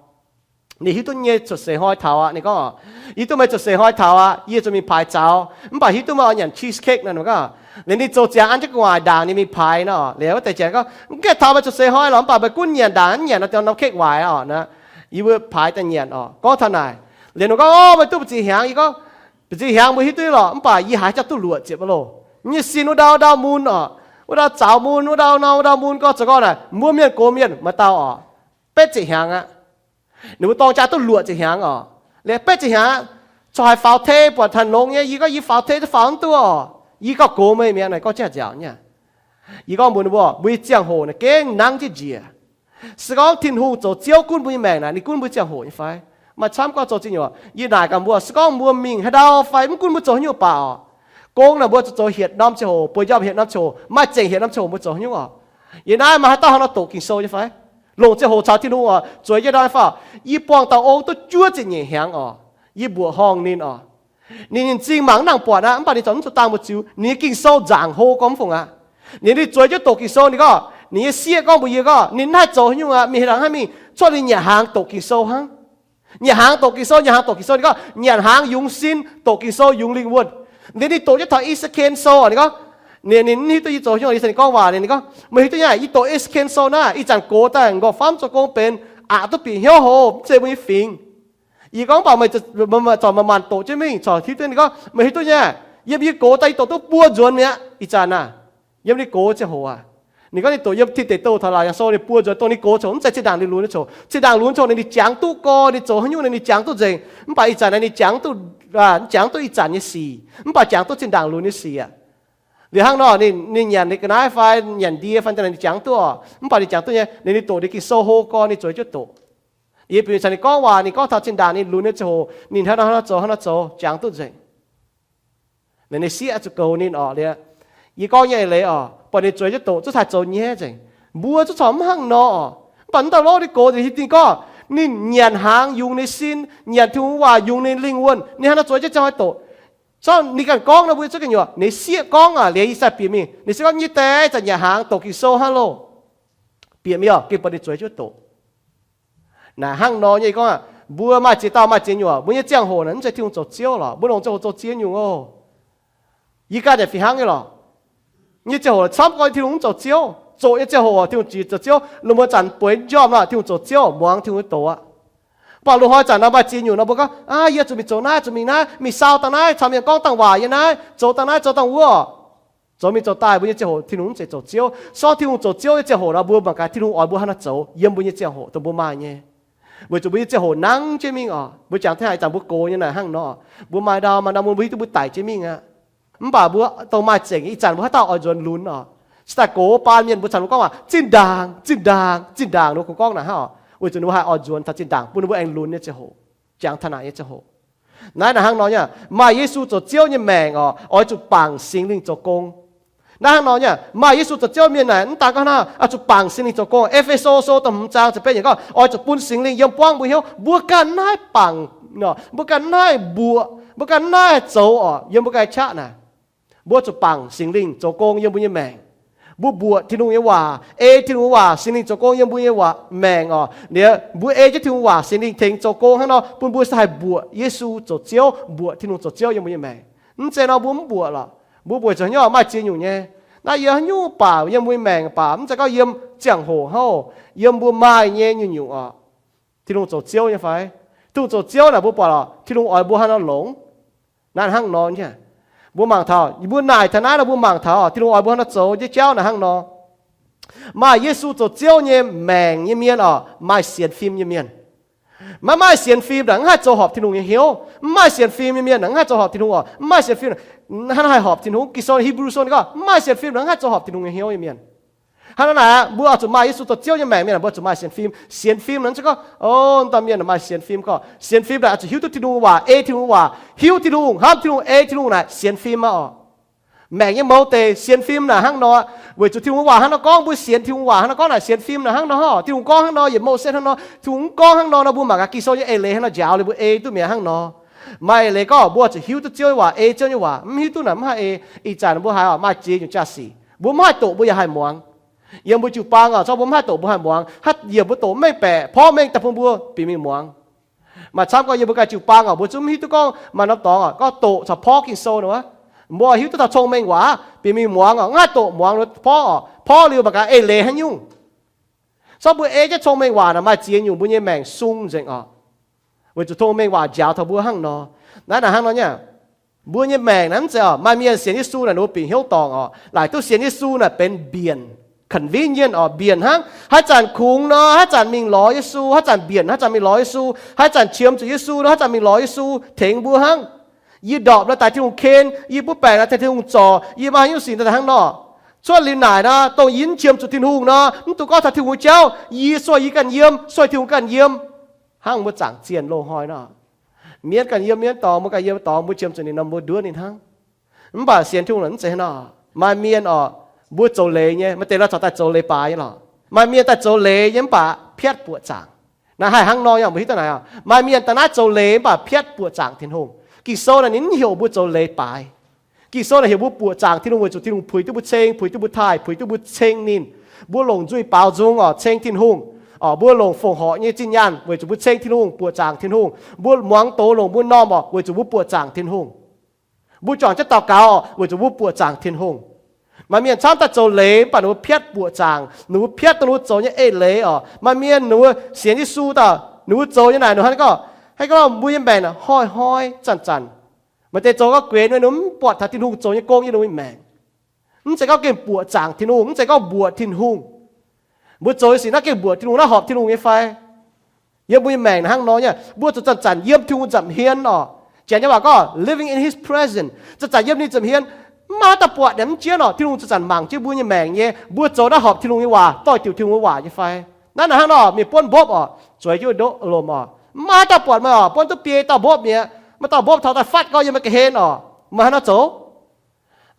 Ninh hiuv duqv nyei cuotv seix hnoi taux aqv. Ninh gorngv, hiuv duqv meih cuotv seix hnoi taux aqv, yie zuqc mingh paaix zaux, mv baac hiuv duqv meih oix nyanc cheesecake naaic. Ninh gorngv, liuz ninh zoux ziangx an jienv gu'nguaaic ndaangc ninh mingh paaix nor. Liuz wuov deix jiex gorngv, mv gaengh taux meih cuotv seix hnoi lorqc, mv baac meih gunv nyanc ndaangc, aav nyanc norm cake waaic oc. Yie mbuo paaix daaih nyanc oc. Gorngv taux naaic, liuz ninh gorngv, o, meih duqv mbu'ziex hnyangx? Yie gorngv, mbu'ziex hnyangx mbuo hiuv duqv lorqc, mv baac yie haiz jaax duqv luoqc ziepc mv loh. Nyei sin wuov ndau ndau mun oc, wuov ndau zaux mun, wuov ndau nor wuov ndau mun. Gorngv zoux gorngv naaic, mbuo mienh gox mienh maaih dauh oc, betv ziepc hnyangx aqv. Ninh mbuo dorng jaax duqv luoqc ziepc hnyangx oc. Liuz betv ziepc hnyangx aqv, corc haiz faaux tei buatc taux longx nyei. Yie gorngv yie faaux tei zungv faaux mv duqv oc. Yie gauh gox meih mi'aqv. Naaic gorngv jaax nziaauc nyei. Yie gorngv mbuox ninh mbuo, mbuo nyei ziangh hoc naaic gengh nangv jienv njiec. Se gorngv Tin-Hungh zoux Ziouv gunv mbuo nyei maengc naaic, ninh gunv mbuo ziangh hoc nyei fai? Maaih camv gorngv zoux zingh nyungc. Yie naaic gaax mbuo, se gorngv mbuo mingh haaix ndau fai mv gunv mbuo zoux haaix nyungc baac oc, gong naaic mbuo zuqc zoux hietc norm ziangh hoc, bueix njormh hietc norm ziangh hoc, maaih zengc hietc norm ziangh hoc mbuo zoux haaix nyungc oc. Yie naaiv maaih haaix dauh haaix nor doqc Ging-Sou nyei fai? Longc ziangh hoc caux Tin-Hungh oc, zueiz jienv ndau fai? Yie buangh dauh ong duqv juov ziepc nyeic hnyangx oc. Yie mbuoqc horngh ninh oc. Ninh, ninh zingh mangc mv nangc buatc aqv, mv baac ninh ziouc mv zuqc dangh mbu'ziex. Ninh nyei Ging-Sou nzaangc hlo gorngv mv fungc aqv. Ninh, ninh zueiz jienv doqc Ging-Sou. Ninh gorngv ninh nyei sieqv gorngv mbuox yie gorngv ninh mv haih zoux haaix nyungc aqv, mingh haaix dangh haih mingh, cuotv ninh nyanc hnaangx doqc Ging-Sou hnangv. Nyanc hnaangx doqc Ging-Sou, nyanc hnaangx doqc Ging-Sou. Ninh gorngv nyanc hnaangx yungz sin, doqc Ging-Sou yungz lingh wuonh. Liuz ninh doqc jienv taux E-se^ken Sou. Ninh gorngv, ninh, ninh mv hiuv duqv yie zoux haaix nyungc, yie gorngv waac ninh, ninh gorngv, meih hiuv duqv nyei, yie doqc E-se^ken Sou naaiv, ih zanc gox daaih nqorngv-famv zoux gong benx, aqc duqv bieqc hnyouv hoc, mv zeiz mbuo nyei fingx. Yie gorngv, mv baac meih corc manc-manc doqc jienv mingh corc hiuv duqv. Ninh gorngv, meih hiuv duqv nyei, yiem yie gox daaih yie doqc duqv buo nzuonx mi'aqv. Ih zanc naaic, yiem ninh gox ziangh hoc aac, ninh gorngv ninh doqc yiem Tin Deic Douh taux Laauc Yaangh Sou ninh buo nzuonx dongh ninh gox ziangh hoc, mv zeiz zinh ndaangc ninh lunx nyei ziangh hoc. Zinh ndaangc lunx ziangh hoc ninh, ninh jangx duqv gorx, ninh zoux haaix nyungc ninh, ninh jangx duqv nzengc. Mv baac ih zanc naaiv ninh jangx duqv, jangx duqv ih zanc nyei sic, mv baac jangx duqv zinh ndaangc lunx nyei sic aqv. Liuz hnangv nor ninh, ninh nyanc ninh ga'naaiv fai nyanc ndie fai daaih ninh jangx duqv oc. Mv baac ninh jangx duqv nyei, ninh, ninh doqc ninh Ging-Sou hlo gorx ninh zueiz jienv doqc. Yie bieqc caux ninh gorngv waac, ninh gorngv taux zinh ndaangc ninh lunx nyei ziangh hoc ninh hnangv nor hnangv nor zoux, hnangv nor zoux, jangx duqv nzengc. Ninh, ninh sieqv zuqc goux ninh oc. Liuz yie gorngv nyei eix leiz oc, buatc ninh zueiz jienv doqc zungv haih zoux nyaiv nzengc. Mbuo zungv corc mv hnangv nor oc. Mv baac mv dauh lorqc ninh gox nzengc, ninh gorngv ninh nyanc hnaangx yungz ninh sin, nyanc Tin-Hungh waac yungz ninh lingh wuonh, ninh hnangv nor zueiz jienv ziangh hoc doqc. Corc ninh ganh gorngv nor mbuo zuqv ganh nyuoqc. Ninh sieqv gorngv aac, liuz yie sai bieqc mingh, ninh sieqv gorngv nyei deix zanc nyanc hnaangx doqc Ging-Sou hnangv loh. Bieqc mingh oc, gengh buatc ninh zueiz jienv doqc. Naaic hnangv nor nyei gorngv aac, mbuo maaih ziex dauh maaih ziex nyungc, mbuo nyei ziangh hoc naaic mv zeiz Tin-Hungh zoux Ziouv lorqc, mbuo longc ziangh hoc zoux ziex nyungc oc. Yie ganh yaac fih hnangv nyei lorqc. Nyei ziangh hoc camv gorngv Tin-Hungh mv zoux Ziouv. Zoqc nyei ziangh hoc Tin-Hungh ziouc zoux Ziouv. Lungh muonz zanc bueix njormh nor Tin-Hungh zoux Ziouv, muangx Tin-Hungh nyei doqc aqv. Mv baac loz-hnoi zanc nor maaih ziex nyungc nor mbuo gorngv, aa, yie zuqc mingh zoux naaiv, zuqc mingh naaiv, mingh sau dangh naaiv, caux mienh gorngv dangh waac yiem naaiv, zoux dangh naaiv zoux dangh wuov. Zoux mingh zoux daaih mbuo nyei ziangh hoc Tin-Hungh mv zeiz zoux Ziouv. Sortv Tin-Hungh zoux Ziouv nyei ziangh hoc nor mbuo mangc gaax Tin-Hungh oix mbuo hnangv nor zoux yiem mbuo nyei ziangh hoc dongh mbuo maaih nyei. Weic zuqc mbuo nyei ziangh hoc nangv jienv mingh oc. Mbuo jangx taux ih zanc mbuo gox nyei naaic hnangv nor, mbuo maaih ndau maaih ndau mbuo hiuv duqv mbuo daic jienv mingh aqv. Mv baac mbuo dongh maaih zengc ih zanc mbuo haaix dauh oix nzuonx lunx oc. Cingx daaih gox baan mienh mbuo caux ninh gorngv waac, zinh ndaangc, zinh ndaangc, zinh ndaangc, ninh mbuo kungx gorngv naaic hnangv oc. Weic zuqc ninh mbuo haih oix nzuonx taux zinh ndaangc bun ninh mbuo aengx lunx nyei ziangh hoc. Jangx taux naaic nyei ziangh hoc. Naaiv naaic hnangv nor nyei, maaih Yesu zoux Ziouv nyei maengc oc, oix zuqc bangc Singx Lingh zoux gong. Naaiv hnangv nor nyei, maaih Yesu zoux Ziouv mienh naaic mv daan gorngv hnangv oix zuqc bangc Singx Lingh zoux gong. E^fe^so Sou da'hmz zaang ziepc betv yiemc gorngv oix zuqc bun Singx Lingh yiem buangv mbuo hnyouv. Mbuo ganh naaiv bangc, mbuo ganh naaiv mbuoqc, mbuo ganh naaiv zoux oc, yiem mbuo ganh qaqv naaic. Mbuo zuqc bangc Singx Lingh zoux gong yiem mbuo nyei maengc. Mbuo mbuoqc Tin-Hungh nyei waac, ei Tin-Hungh waac, Singx Lingh zoux gong yiem mbuo nyei waac maengc oc. Liuz mbuo ei jienv Tin-Hungh waac, Singx Lingh tengx zoux gong hnangv nor, bun mbuo haih mbuoqc Yesu zoux Ziouv, mbuoqc Tin-Hungh zoux Ziouv yiem mbuo nyei maengc. Mv zeiz nor mbuo mv mbuoqc lorqc. Mbuo mbuoqc zoux haaix nyungc, maaih ziex nyungc nyei. Naaiv yiem haaix nyungc baac yiem mbuo nyei maengc baac, mv zeiz gorngv yiem ziangh hoc hnangv, yiem mbuo maaih nyei nyungc-nyungc oc. Tin-Hungh zoux Ziouv nyei fai? Tin-Hungh zoux Ziouv naaic mbuo buatc lorqc, Tin-Hungh oix mbuo hnangv nor longx. Naaiv hnangv nor nyei. Mbuo mangc taux, mbuo naaic taux naaiv nor mbuo mangc taux Tin-Hungh oix mbuo hnangv nor zoux nyei jauv naaic hnangv nor. Maaih Yesu zoux Ziouv nyei maengc nyei mienh oc, maaih sienx fim nyei mienh. Maiv maaih sienx fim naaic mv haih zoux horpc Tin-Hungh nyei hnyouv. Mv maaih sienx fim nyei mienh naaic mv haih zoux horpc Tin-Hungh oc. Mv maaih sienx fim hnangv naaiv haih horpc Tin-Hungh. Ging-Sou, Hipv^lu Sou ninh gorngv mv maaih sienx fim naaic mv haih zoux horpc Tin-Hungh nyei hnyouv nyei mienh. Hnangv naaiv naaic, mbuo oix zuqc maaih Yesu zoux Ziouv nyei maengc mienh, mbuo zuqc maaih sienx fim. Sienx fim naaic mv zeiz gorngv, o, dauh mienh maaih sienx fim gorngv. Sienx fim naaic oix zuqc hiuv duqv Tin-Hungh waac, ei Tin-Hungh waac, hiuv Tin-Hungh, hnamv Tin-Hungh, ei Tin-Hungh naaic sienx fim aqv oc. Maengc nyei mouz deix sienx fim naaic hnangv nor, weic zuqc Tin-Hungh waac hnangv nor gorngv, mbuo sienx Tin-Hungh waac hnangv nor gorngv naaic sienx fim naaic hnangv nor. Tin-Hungh gorngv hnangv nor, yietc Moses hnangv nor, Tin-Hungh mv gorngv hnangv nor nor, mbuo mangc gaax Ging-Sou nyei eix leiz hnangv nor njaaux liuz mbuo ei duqv mi'aqv hnangv nor. Maaih eix leiz gorngv mbuo zuqc hiuv duqv Ziouv nyei waac, ei Ziouv nyei waac. Mv hiuv duqv naaic mv haih ei. Ih zanc mbuo haiz oc, maaih ziex nyungc jaa-sic mbuo mv haih doqc, mbuo yaac haih muangx. Yiem mbuo jiu-baang oc, zorqv mbuo mv haih doqc mbuo haih muangx. Haaix yiemc mbuo doqc mv mengh baeqc, porv mengh daaih bun mbuo bieqc mingh muangx. Maaih camv gorngv yiem mbuo ganh jiu-baang oc, mbuo zungv mv hiuv duqv gorngv maaih norm dorngx oc, gorngv doqc caux porv Ging-Sou nor. Mbuo hiuv duqv taux cong-mengh waac, bieqc mingh muangx oc, mv haih doqc muangx porv oc. Porv liuz mangc gaax eix leiz haaix nyungc. Zorqv mbuo ei jienv cong-mengh waac naaic maaih ziex nyungc mbuo nyei maengc sung nzengc oc. Weic zuqc cong-mengh waac njaaux taux mbuo hnangv nor. Naaiv naaic hnangv nor nyei. Mbuo nyei maengc naaiv mv zeiz oc, maaih mienh sienx Yesu naaic ninh mbuo bieqc hnyouv dorngc oc, laaic duqv sienx Yesu naaic benx mbienc, convenient oc, mbienc hnangv. Haaix zanc kungx nor, haaix zanc mingh lorz Yesu, haaix zanc mbienc, haaix zanc mingh lorz Yesu, haaix zanc qiemx zuqc Yesu nor, haaix zanc mingh lorz Yesu tengx mbuo hnangv. Yie ndorpc nor daaih Tin-Hungh ken, yie mv baengc nor daaih Tin-Hungh zorc, yie maaih haaix nyungc sic daaih hnangv nor. Cuotv liuz naaic nor, dongh yie mv qiemx zuqc Tin-Hungh nor, mv dungx gorngv taux Tin-Hungh jauv, yie sueih yie ganh yiem, sueih Tin-Hungh ganh yiem. Hnangv mbuo zaangc zienh loz-hnoi nor, mienv ganh yiem mienv dorngx, mbuo ganh yiem dorngx, mbuo qiemx zuqc ninh nor mbuo nduov ninh hnangv. Mv baac sienx Tin-Hungh naaic mv zeiz hnangv nor. Maaih mienh oc, mbuo zoux leiz nyei, maaih deix nor corc daaih zoux leiz baaix nyei lorqc. Maaih mienh daaih zoux leiz nyei mv baac piatv buoqc zaangc. Naaiv haih hnangv nor nyei, mbuo hiuv duqv naaic oc. Maaih mienh daaih naaiv zoux leiz mv baac piatv buoqc zaangc Tin-Hungh. Ging-Sou naaic ninh mv heuc mbuo zoux leiz baaix. Ging-Sou naaic heuc mbuo buoqc zaangc Tin-Hungh weic zuqc Tin-Hungh puix duqv mbuo ceng, puix duqv mbuo taaih, puix duqv mbuo ceng ninh. Mbuo longc nzuih baaux nzung oc, ceng Tin-Hungh. Oc, mbuo longc fongc horc nyei zinh nyaanh weic zuqc mbuo ceng Tin-Hungh, buoqc zaangc Tin-Hungh. Mbuo muangx doz longc mbuo m'normh oc, weic zuqc mbuo buoqc zaangc Tin-Hungh. Mbuo juangc jienv daux gaux oc, weic zuqc mbuo buoqc zaangc Tin-Hungh. Maaih mienh camv daaih zoux leiz mv baac ninh mbuo piatv buoqc zaangc, ninh mbuo piatv dongh ninh mbuo zoux nyei eix leiz oc. Maaih mienh ninh mbuo sienx Yesu daaih, ninh mbuo zoux nyei naaic ninh hnangv gorngv, hnangv gorngv mbuo nyei maengc naaic hnoi-hnoi zanc-zanc. Maaih deix zoux gorngv guenx, ninh mbuo mv buatc taux Tin-Hungh zoux nyei gong yiem ninh mbuo nyei maengc. Mv zeiz gorngv gengh buoqc zaangc Tin-Hungh, mv zeiz gorngv mbuoqc Tin-Hungh. Mbuo zoux nyei sic naaiv gengh mbuoqc Tin-Hungh, naaiv horpc Tin-Hungh nyei fai? Yiem mbuo nyei maengc naaiv hnangv nor nyei, mbuo zuqc zanc-zanc yiem Tin-Hungh nza'hmien oc. Janx nyei waac gorngv living in his presence, zanc-zanc yiem ninh nza'hmien. Mv maaih haaix dauh buatc naaic mv jienv oc. Tin-Hungh zanc-zanc mangc jienv mbuo nyei maengc nyei, mbuo zoux naaiv horpc Tin-Hungh nyei waac, doix-diuc Tin-Hungh nyei waac nyei fai? Naaiv naaic hnangv nor, mienh buonv mbopv oc, zueiz jienv wuov ndoqv lomc oc, mv maaih haaix dauh buatc meih oc. Buonv duqv biei dauh mbopv mi'aqv, maaih dauh mbopv taux daaih fatv gau yiem meih ga'hlen oc, meih haaix nor zoux?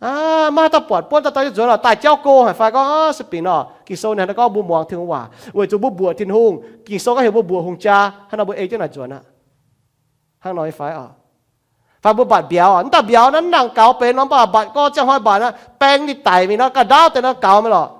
Aa, maiv maaih haaix dauh buatc buonv daaih dorh jienv nzuonx oc, daaih jauv go haic fai gorngv, aa, se binc oc. Ging-Sou ninh hnangv nor gorngv mbuo muangx Tin-Hungh waac weic zuqc mbuo mbuoqc Tin-Hungh. Ging-Sou gorngv heuc mbuo mbuoqc hungh jaa, hnangv nor mbuo ei jienv naaic nzuonx aqv. Hnangv nor nyei fai oc? Fai mbuo mbatc mbiauz oc, mv dauh mbiauz naaiv nangc gaux benx nor, mv baac mbatc gorngv ziangh hnoi mbatc naaiv, baeng ninh daic mingh nor, ga'ndaauv deix nor gaux mingh lorqc.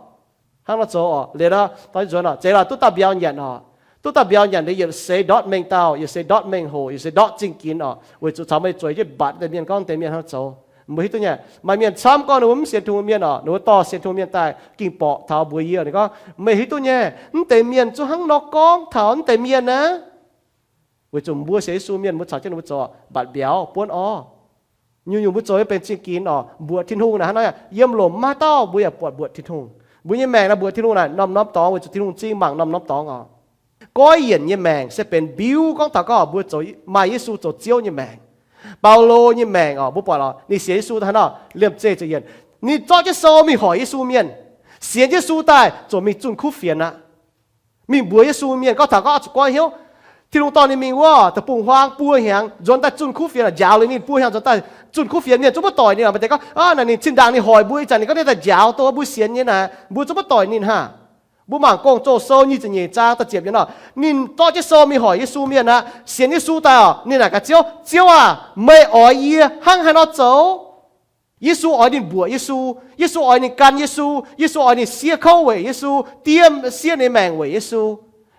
Hnangv nor zoux oc. Liuz nor dorh jienv nzuonx oc, zeiz lorqc, duqv dauh mbiauz nyanc oc. Duqv dauh mbiauz nyanc liuz yietc seix ndortv mengh dauh, yietc seix ndortv mengh hoc, yietc seix ndortv zingh ginx oc, weic zuqc caux meih zueiz jienv mbatc deix mienh gorngv deix mienh hnangv nor zoux. Mbuo hiuv duqv nyei, maaih mienh camv gorngv ninh mbuo mv sienx Tin-Hungh mienh oc, ninh mbuo dorh sienx Tin-Hungh mienh daaih ging borqc taux mbuox yie, ninh gorngv, meih hiuv duqv nyei, mv deix mienh zungv hnangv nor gorngv taux mv deix mienh aqv. Weic zuqc mbuo sienx Yesu mienh, mbuo caux jienv ninh mbuo zoux mbatc mbiauz buonv orv. Nyungc-nyungc mbuo zoux nyei benx zingh ginx oc, mbuoqc Tin-Hungh naaic hnangv nor, yiem lomc maiv dauh mbuo yaac buatc mbuoqc Tin-Hungh. Mbuo nyei maengc naaic mbuoqc Tin-Hungh naaic norm-norm dorngx weic zuqc Tin-Hungh zingh mangc norm-norm dorngx oc. Goiv yienc nyei maengc se benx mbiuv gorngv taux gorngv mbuo zoux, maaih Yesu zoux Ziouv nyei maengc. Baulo nyei maengc oc, mbuo buatc oc, ninh sienx Yesu daaih hnangv nor, liemh zeih ziepc yienc, ninh zorqv jienv sou mingh hoic Yesu mienh. Sienx Yesu daaih ziouc mingh zunh kuv fienx aqv. Mingh mbuox Yesu mienh gorngv taux gorngv oix zuqc goiv hnyouv. Tin-Hungh dorh ninh mingh wuov deic-bung-huaang buo hnyangx, nzuonx daaih zunh kuv fienx, njaaux liuz ninh buo hnyangx nzuonx daaih zunh kuv fienx, mienh zungv maiv doic ninh. Maaih deix gorngv, naaic ninh zinh ndaangc ninh hoic mbuo ih zanc ninh gorngv ninh daaih njaaux dongh mbuo sienx nyei naaic, mbuo zungv maiv doic ninh haic. Mbuo mangc Gong-Zoh sou nyic ziepc nyeic zaang da'ziepc yiemc nor, ninh zorqv jienv sou mingh hoic Yesu mienh aqv. Sienx Yesu daaih oc, ninh naaic gaax Ziouv, Ziouv aac, meih oix yie hnangv haaix nor zoux? Yesu oix ninh mbuoqc Yesu. Yesu oix ninh gan Yesu. Yesu oix ninh siev kouv weic Yesu, diemv siev ninh maengc weic Yesu.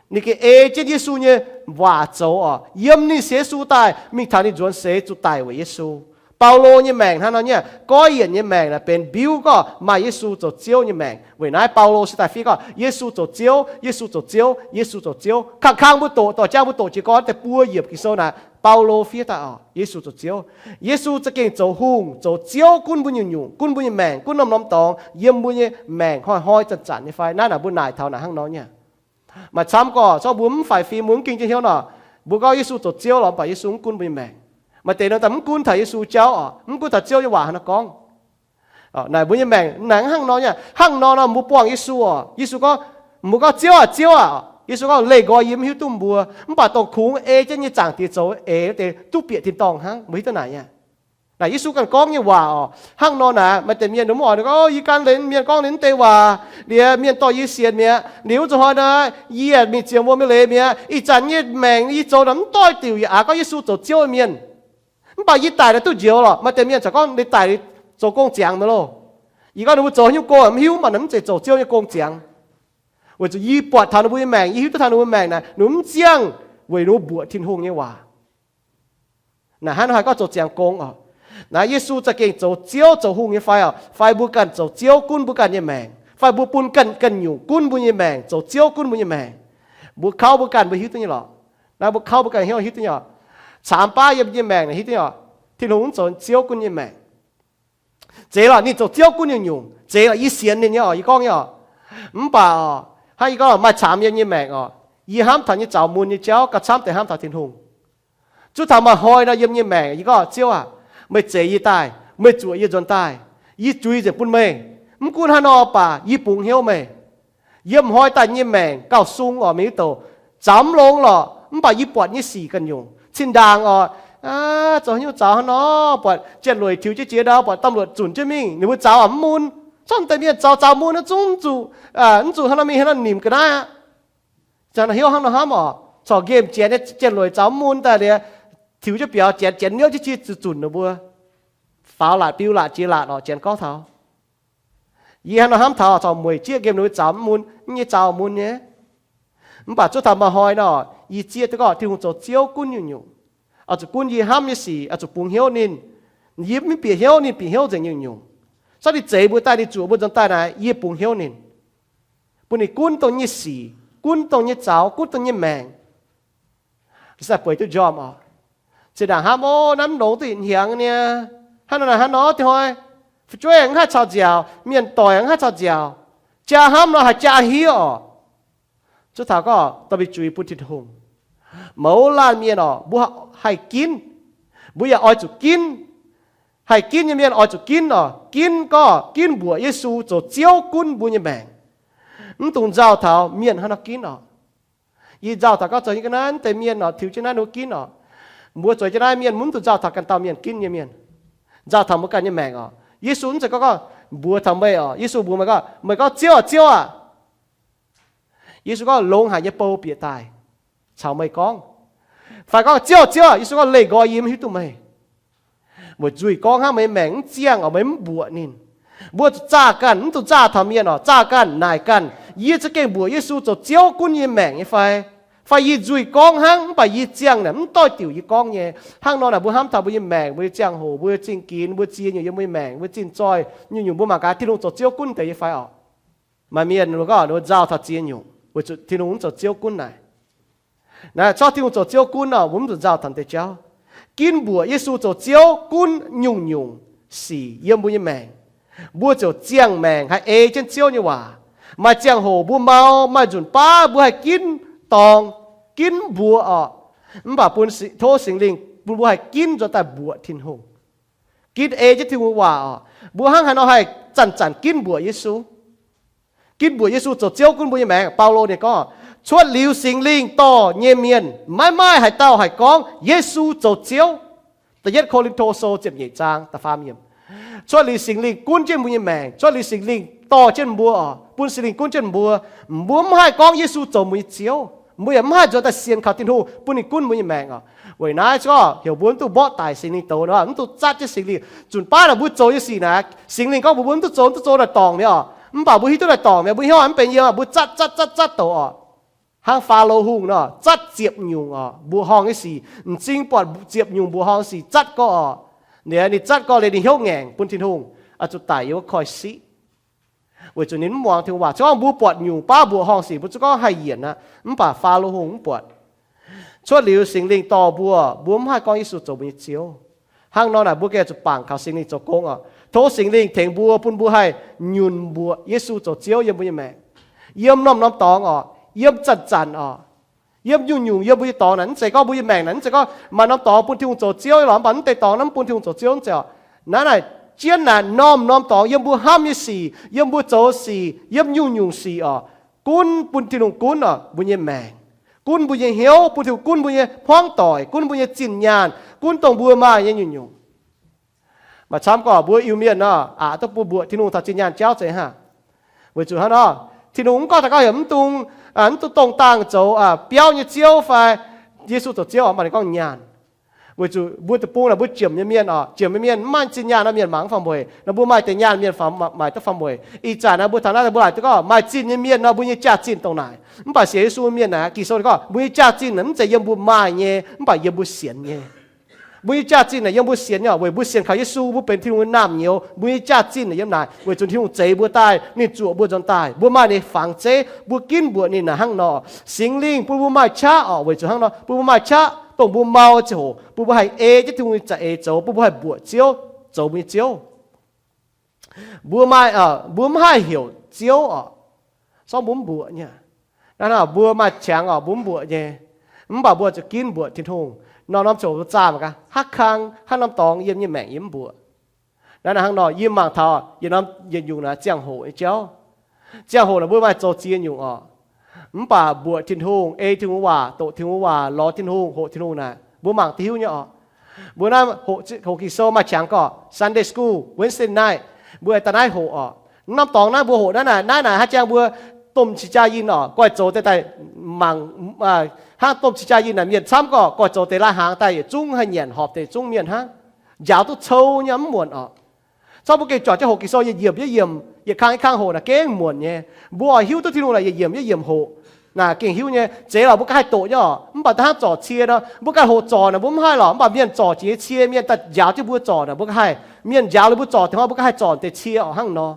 Ninh gengh ei jienv Yesu nyei waac zoux oc, yiem ninh sienx Yesu daaih mingh taux ninh nzuonx seix zuqc daic weic Yesu. Baulo nyei maengc hnangv nor nyei, goiv yienc nyei maengc naaic benx mbiuv gorngv maaih Yesu zoux Ziouv nyei maengc. Weic naaiv Baulo se daaih fiev gorngv Yesu zoux Ziouv, Yesu zoux Ziouv, Yesu zoux Ziouv. Kangx-kangx mbuo doqc, doqc jang mbuo doqc jiez gorn deix buo yiemc Ging-Sou naaic, Baulo fiev daaih oc, Yesu zoux Ziouv. Yesu za'gengh zoux hungh, zoux Ziouv gunv mbuo nyungc-nyungc, gunv mbuo nyei maengc, gunv norm-norm dorngx yiem mbuo nyei maengc hnoi-hnoi zanc-zanc nyei fai? Naaiv naaic mbuo naaic taux naaic hnangv nor nyei. Maaih camv gorngv zorqv mbuo mv faix fim, mbuo mv ging jienv hnyouv nor, mbuo gorngv Yesu zoux Ziouv lorqc, mv baac Yesu mv gunv mbuo nyei maengc. Maaih deix nor daaih mv gunv taux Yesu jauv oc, mv gunv taux Ziouv nyei waac haaix nor gorngv. Naaic mbuo nyei maengc naaic hnangv nor nyei. Hnangv nor nor mbuo buangh Yesu oc, Yesu gorngv, mbuo gorngv, Ziouv aah, Ziouv aah, Yesu gorngv, leih nqoi yie mv hiuv duqv mbuo. Mv baac dongh kungx ei jienv nyei Zaangc Diex zoux eix deix duqv bieqc tin-dorngh hnangv. Mbuo hiuv duqv naaic nyei. Naaic Yesu ganh gorngv nyei waac oc. Hnangv nor naaic maaih deix mienh mv oix gorngv, yie gan leiz mienh gorngv ninh mv deix waac, liuz mienh dorh yie sienx mi'aqv. Liuz wuov zuqc hnoi naaic yie mingh ziemx wuom nyei leiz mi'aqv. Ih zanc nyei maengc yie zoux naaic mv doix-diuc yaac aqc gorngv Yesu zoux Ziouv mienh. Mv baac yie daic naaic duqv njoux lorqc. Maaih deix mienh corc gorngv ninh daic zoux gong ziangx mi'aqv loh. Yie gorngv ninh mbuo zoux haaix nyungc gong mv hiuv, mv baac ninh mv zeiz zoux Ziouv nyei gong ziangx. Weic zuqc yie buatc taux ninh mbuo nyei maengc, yie hiuv duqv taux ninh mbuo maengc naaic ninh mbuo mv ziangh weic ninh mbuo mbuoqc Tin-Hungh nyei waac. Naaic hnangv nor haih gorngv zoux ziangx gong oc. Naaiv Yesu za'gengh zoux Ziouv zoux hungh nyei fai oc? Fai mbuo ganh zoux Ziouv gunv mbuo ganh nyei maengc? Fai mbuo bun ganh, ganh nyungc gunv mbuo nyei maengc, zoux Ziouv gunv mbuo nyei maengc? Mbuo kauv mbuo ganh mbuo hiuv duqv nyei lorqc. Naaiv mbuo kauv mbuo ganh hiuv, hiuv duqv nyei oc. Caamx baav yiem nyei maengc naaic hiuv duqv nyei oc. Tin-Hungh mv zoux Ziouv gunv nyei maengc. Zeiz lorqc, ninh zoux Ziouv gunv nyungc-nyungc. Zeiz lorqc, yie sienx ninh nyei oc, yie gorngv nyei oc. Mv baac oc, hnangv yie gorngv maaih caamx yiem nyei maengc oc, yie hnamv taux nyei zaux mun nyei jauv gauh camv deix hnamv taux Tin-Hungh. Zuov taux maaih hnoi nor yiem nyei maengc yie gorngv, Ziouv aac, meih zeix yie daaih, meih zuoqc yie nzuonx daaih, yie zuiz nzengc bun meih. Mv gunv hnangv nor baac yie bungx hnyouv meih. Yiem hnoi daaih nyei maengc gauh sung oc, mienh hiuv douc, zaux mv longx lorqc, mv baac yie buatc nyei sic ganh nyungc. Zinh ndaangc oc, zoux haaix nyungc zaux hnangv nor, buatc jien-lueic tiux jienv jiex ndau, buatc ตำรวจ zunc jienv mingh, ninh mbuo zaux aac mv mun. Corc deix mienh zaux, zaux mun naaiv zungv mv zuqc, mv zuqc hnangv nor mingh hnangv nor nimc ga'naaiv aqv. Za'gengh hnyouv hnangv nor hnamv oc, corc nqemh janx nyei jien-lueic zaux mv mun daaih liuz, tiux jienv biaux janx, janx niouv jienv jiex zuqc zunc ninh mbuo. Faaux laatc, biu laatc, jiex laatc oc, janx gorngv taux. Yie hnangv nor hnamv taux corc mueic jieqv nqemh ninh mbuo zaux mv mun, mv nyei zaux mun nyei. Mv baac zuov taux maaih hnoi nor, yie zieqv duqv gorngv Tin-Hungh zoux Ziouv gunv nyungc-nyungc. Oix zuqc gunv yie hnamv nyei sic, oix zuqc bungx hnyouv ninh. Yie mv bieqc hnyouv, ninh bieqc hnyouv nzengc nyungc-nyungc. Corc ninh zeix mbuo daaih, ninh zuoqc mbuo nzuonx daaih naaic, yie bungx hnyouv ninh, bun ninh gunv dongh nyei sic, gunv dongh nyei zaux, gunv dongh nyei maengc. Sai bueix duqv njormh oc. Zinh ndaangc hnamv, o, naaiv mv longx duqv yietc hnyangx nyei. Hnangv nor naaic hnangv nor, diex hnoi fu'jueiv mv haih caux nziaauc, mienh doic mv haih caux nziaauc. Jaa hnamv nor haih jaa hiev oc. Zuov taux gorngv dorh mingh zuiz bun Tin-Hungh. Mouz laanh mienh oc, mbuo haih ginv. Mbuo yaac oix zuqc ginv. Haih ginv nyei mienh oix zuqc ginv oc. Ginv gorngv ginv mbuoqc Yesu zoux Ziouv gunv mbuo nyei maengc. Mv dungx nzauh taux mienh hnangv nor ginv oc. Yie nzauh taux gorngv zoux nyei ga'naaiv deix mienh oc, tiux jienv naaiv ninh mbuo ginv oc. Mbuo zoux jienv naaiv mienh mv dungx nzauh taux ganh dauh mienh ginv nyei mienh. Nzauh taux mbuo ganh nyei maengc oc. Yesu mv zeiz gorngv gorngv mbuox taux meih oc. Yesu mbuox meih gorngv, meih gorngv, Ziouv aah, Ziouv aah. Yesu gorngv, longx haic nyei bou bieqc daaih caux meih gorngv. Fai gorngv, Ziouv, Ziouv aah. Yesu gorngv, leih nqoi yie mv hiuv duqv meih. Weic nzuih gorngv hnangv meih maengc mv ziangh oc, meih mv mbuoqc ninh. Mbuo zuqc zaah ganh, mv dungx zaah taux mienh oc, zaah ganh, naaic ganh, yie za'gengh mbuoqc Yesu zoux Ziouv gunv yie maengc nyei fai? Fai yie nzuih gorngv hnangv mv baac yie ziangh naaic mv doix diuc yie gorngv nyei? Hnangv nor naaic mbuo hnamv taux mbuo nyei maengc, mbuo nyei ziangh hoc, mbuo nyei zingh ginx, mbuo nyei ziex nyungc, yiem mbuo nyei maengc, mbuo nyei zinh zoih, nyungc-nyungc mbuo mangc gaax Tin-Hungh zoux Ziouv gunv deix nyei fai oc. Maaih mienh gorngv ninh mbuo nzauh taux ziex nyungc weic zuqc Tin-Hungh mv zoux Ziouv gunv naaic. Naaiv corc Tin-Hungh zoux Ziouv gunv nor, mbuo mv zuqc nzauh taux deix jauv. Ginv mbuoqc Yesu zoux Ziouv gunv nyungc-nyungc sic yiem mbuo nyei maengc, mbuo ziouc ziangh maengc haih ei jienv Ziouv nyei waac. Maaih ziangh hoc mbuo mau, maaih nzunc baav mbuo haih ginv dorngx, ginv mbuoqc oc. Mv baac bun, tov Singx Lingh bun mbuo haih ginv nzuonx daaih mbuoqc Tin-Hungh, ginv ei jienv Tin-Hungh waac oc. Mbuo hnangv haaix nor haih zanc-zanc ginv mbuoqc Yesu? Ginv mbuoqc Yesu zoux Ziouv gunv mbuo nyei maengc. Baulo ninh gorngv, cuotv liuz Singx Lingh dorh nyei mienh maiv maaih haaix dauh haih gorngv Yesu zoux Ziouv. Da'yietv Ko^lin^to Sou ziepc nyeic zaang da'faam yiemc. Cuotv liuz Singx Lingh gunv jienv mbuo nyei maengc, cuotv liuz Singx Lingh dorh jienv mbuo oc, bun Singx Lingh gunv jienv mbuo, mbuo mv haih gorngv Yesu zoux mbuo nyei Ziouv. Mbuo yaac mv haih nzuonx daaih sienx kaux Tin-Hungh bun ninh gunv mbuo nyei maengc oc. Weic naaiv gorngv heuc mbuo mv dungx mborqv daic Singx Lingh douz nor, mv dungx zatv jienv Singx Lingh. Zunc baav naaic mbuo zoux nyei sic naaic, Singx Lingh gorngv mbuo, mbuo mv duqv zoux, mv duqv zoux daaih dorngc mi'aqv oc. Mv baac mbuo hiuv duqv daaih dorngc mi'aqv, mbuo hnyouv mv benx yiem, mbuo zatv zatv zatv zatv douz oc. Hnangv Faalo Hungh nor, zatv ziepc nyungc oc, mbuoqc horngh nyei sic, m'zing buatc ziepc nyungc mbuoqc horngh sic zatv gorx oc. Ninh, ninh zatv gorx liuz ninh hnyouv ngaengc bun Tin-Hungh, oix zuqc daic yiem wuov koiv-siqv. Weic zuqc ninh mv muangx Tin-Hungh waac. Se gorngv mbuo buatc nyungc baav mbuoqc horngh sic, mbuo zuqc gorngv haih yienc aqv. Mv baac Faalo Hungh mv buatc. Cuotv liuz Singx Lingh dorh mbuo, mbuo mv haih gorngv Yesu zoux mbuo nyei Ziouv. Hnangv nor naaic mbuo gengh zuqc bangc kaux Singx Lingh zoux gong oc. Tov Singx Lingh tengx mbuo bun mbuo haih nyunc mbuoqc Yesu zoux Ziouv yiem mbuo nyei maengc, yiem norm-norm dorngx oc, yiem zanc-zanc oc, yiem nyungc-nyungc yiem mbuo nyei dorngx naaic. Mv zeiz gorngv mbuo nyei maengc naaic, mv zeiz gorngv maaih norm dorngx bun Tin-Hungh zoux Ziouv lorqc, mv baac mv deix dorngx naaiv mv bun Tin-Hungh zoux Ziouv, mv zeiz oc. Naaiv naaic jienv naaic norm-norm dorngx yiem mbuo hnamv nyei sic, yiem mbuo zoux sic, yiem nyungc-nyungc sic oc, gunv bun Tin-Hungh gunv oc, mbuo nyei maengc, gunv mbuo nyei hnyouv, bun Tin-Hungh gunv mbuo nyei hmuangv doic, gunv mbuo nyei zinh nyaanh, gunv dongh mbuo maaih nyei nyungc-nyungc. Maaih camv gorngv mbuo Iu-Mienh nor, aqc duqv bun mbuoqc Tin-Hungh taux zinh nyaanh jauv zeiz hnangv. Weic zuqc hnangv nor, Tin-Hungh mv gorngv daaih gorngv heuc mv dungx, mv dungx dongh dangh zoux biauv nyei ziouv fai Yesu zoux Ziouv, mv baac ninh gorngv nyaanh. Weic zuqc mbuo deic-bung naaic mbuo jomc nyei mienh oc, jomc nyei mienh mv maaih zinh nyaanh nor mienh mangc mv faaux mueic. Nor mbuo maaih deix nyaanh mienh faaux, maaih duqv faaux mueic. Ih zanc naaiv mbuo taux naaiv mbuo laaic duqv gorngv maaih zinh nyei mienh nor mbuo nyei jaax-zinh dongh naaic. Mv baac sienx Yesu mienh naaic, Ging-Sou gorngv mbuo nyei jaax-zinh naaic mv zeiz yiem mbuo maaih nyei, mv baac yiem mbuo sienx nyei. Mbuo nyei jaax-zinh naaic yiem mbuo sienx nyei, weic mbuo sienx kaux Yesu, mbuo benx Tin-Hungh nyei naamh nyouz, mbuo nyei jaax-zinh naaic yiem naaic, weic zuqc Tin-Hungh zeix mbuo daaih, ninh zuoqc mbuo nzuonx daaih, mbuo maaih ninh nyei fangx zeiv, mbuo ginv mbuoqc ninh naaic hnangv nor. Singx Lingh bun mbuo maaih qaqv oc, weic zuqc hnangv nor, bun mbuo maaih qaqv dongh mbuo mau ziangh hoc bun mbuo haih ei jienv Tin-Hungh nyei za'eix zoux, bun mbuo haih mbuoqc Ziouv, zoux mbuo nyei Ziouv. Mbuo maaih, mbuo mv haih heuc Ziouv oc, se gorngv mbuo mv mbuoqc nyei. Naaiv nor mbuo maaih qangx oc, mbuo mv mbuoqc nyei. Mv baac mbuo zuqc ginv mbuoqc Tin-Hungh. Norm-norm ziangh hoc mbuo zaah mangc gaax, haaix kang, haaix norm dorngx yiem nyei maengc yie mv mbuoqc. Naaiv nor hnangv nor, yie mangc taux yietc norm yietc nyungc naaic ziangh hoc nyei jauv. Ziangh hoc naaic mbuo maaih zoux ziex nyungc oc. Mv baac mbuoqc Tin-Hungh, ei Tin-Hungh waac, doqc Tin-Hungh waac, lorz Tin-Hungh, hoqc Tin-Hungh naaic, mbuo mangc duqv hiuv nyei oc. Mbuo naaiv hoqc Ging-Sou maaih qangx gorqv Sunday school, Wednesday night, mbuo daaih naaiv hoqc oc. Norm dorngx naaiv mbuo hoqc naaiv naaic, naaiv naaic haaix jangx mbuo domh cing jaa yinh oc, goiv zoux deix daaih mangc, hnangv domh cing jaa yinh naaic mienh camv gorqv, goiv zoux deix lai-hnaangx daaih yietc zungv haih nyanc horpc deix zungv mienh hnangv. Njaaux duqv cou nyei mv muonc oc. Zorqv mbuo gengh juangc jienv hoqc Ging-Sou yietc yiemc yietc yiemc, yietc kang yietc kang hoqc naaic gengh muonc nyei. Mbuo oix hiuv duqv Tin-Hungh naaic yietc yiemc yietc yiemc hoqc naaic gengh hiuv nyei. Zeiz lorqc mbuo ganh haih doqc nyei oc, mv baac da'hnangv zorc cie nor, mbuo ganh hoqc zorc naaic mbuo mv haih lorqc, mv baac mienh zorc jiex nyei cie, mienh daaih njaaux jienv mbuo zorc naaic mbuo ganh haih. Mienh njaaux liuz mbuo zorc deix hnoi mbuo ganh haih zorc deix cie oc hnangv nor.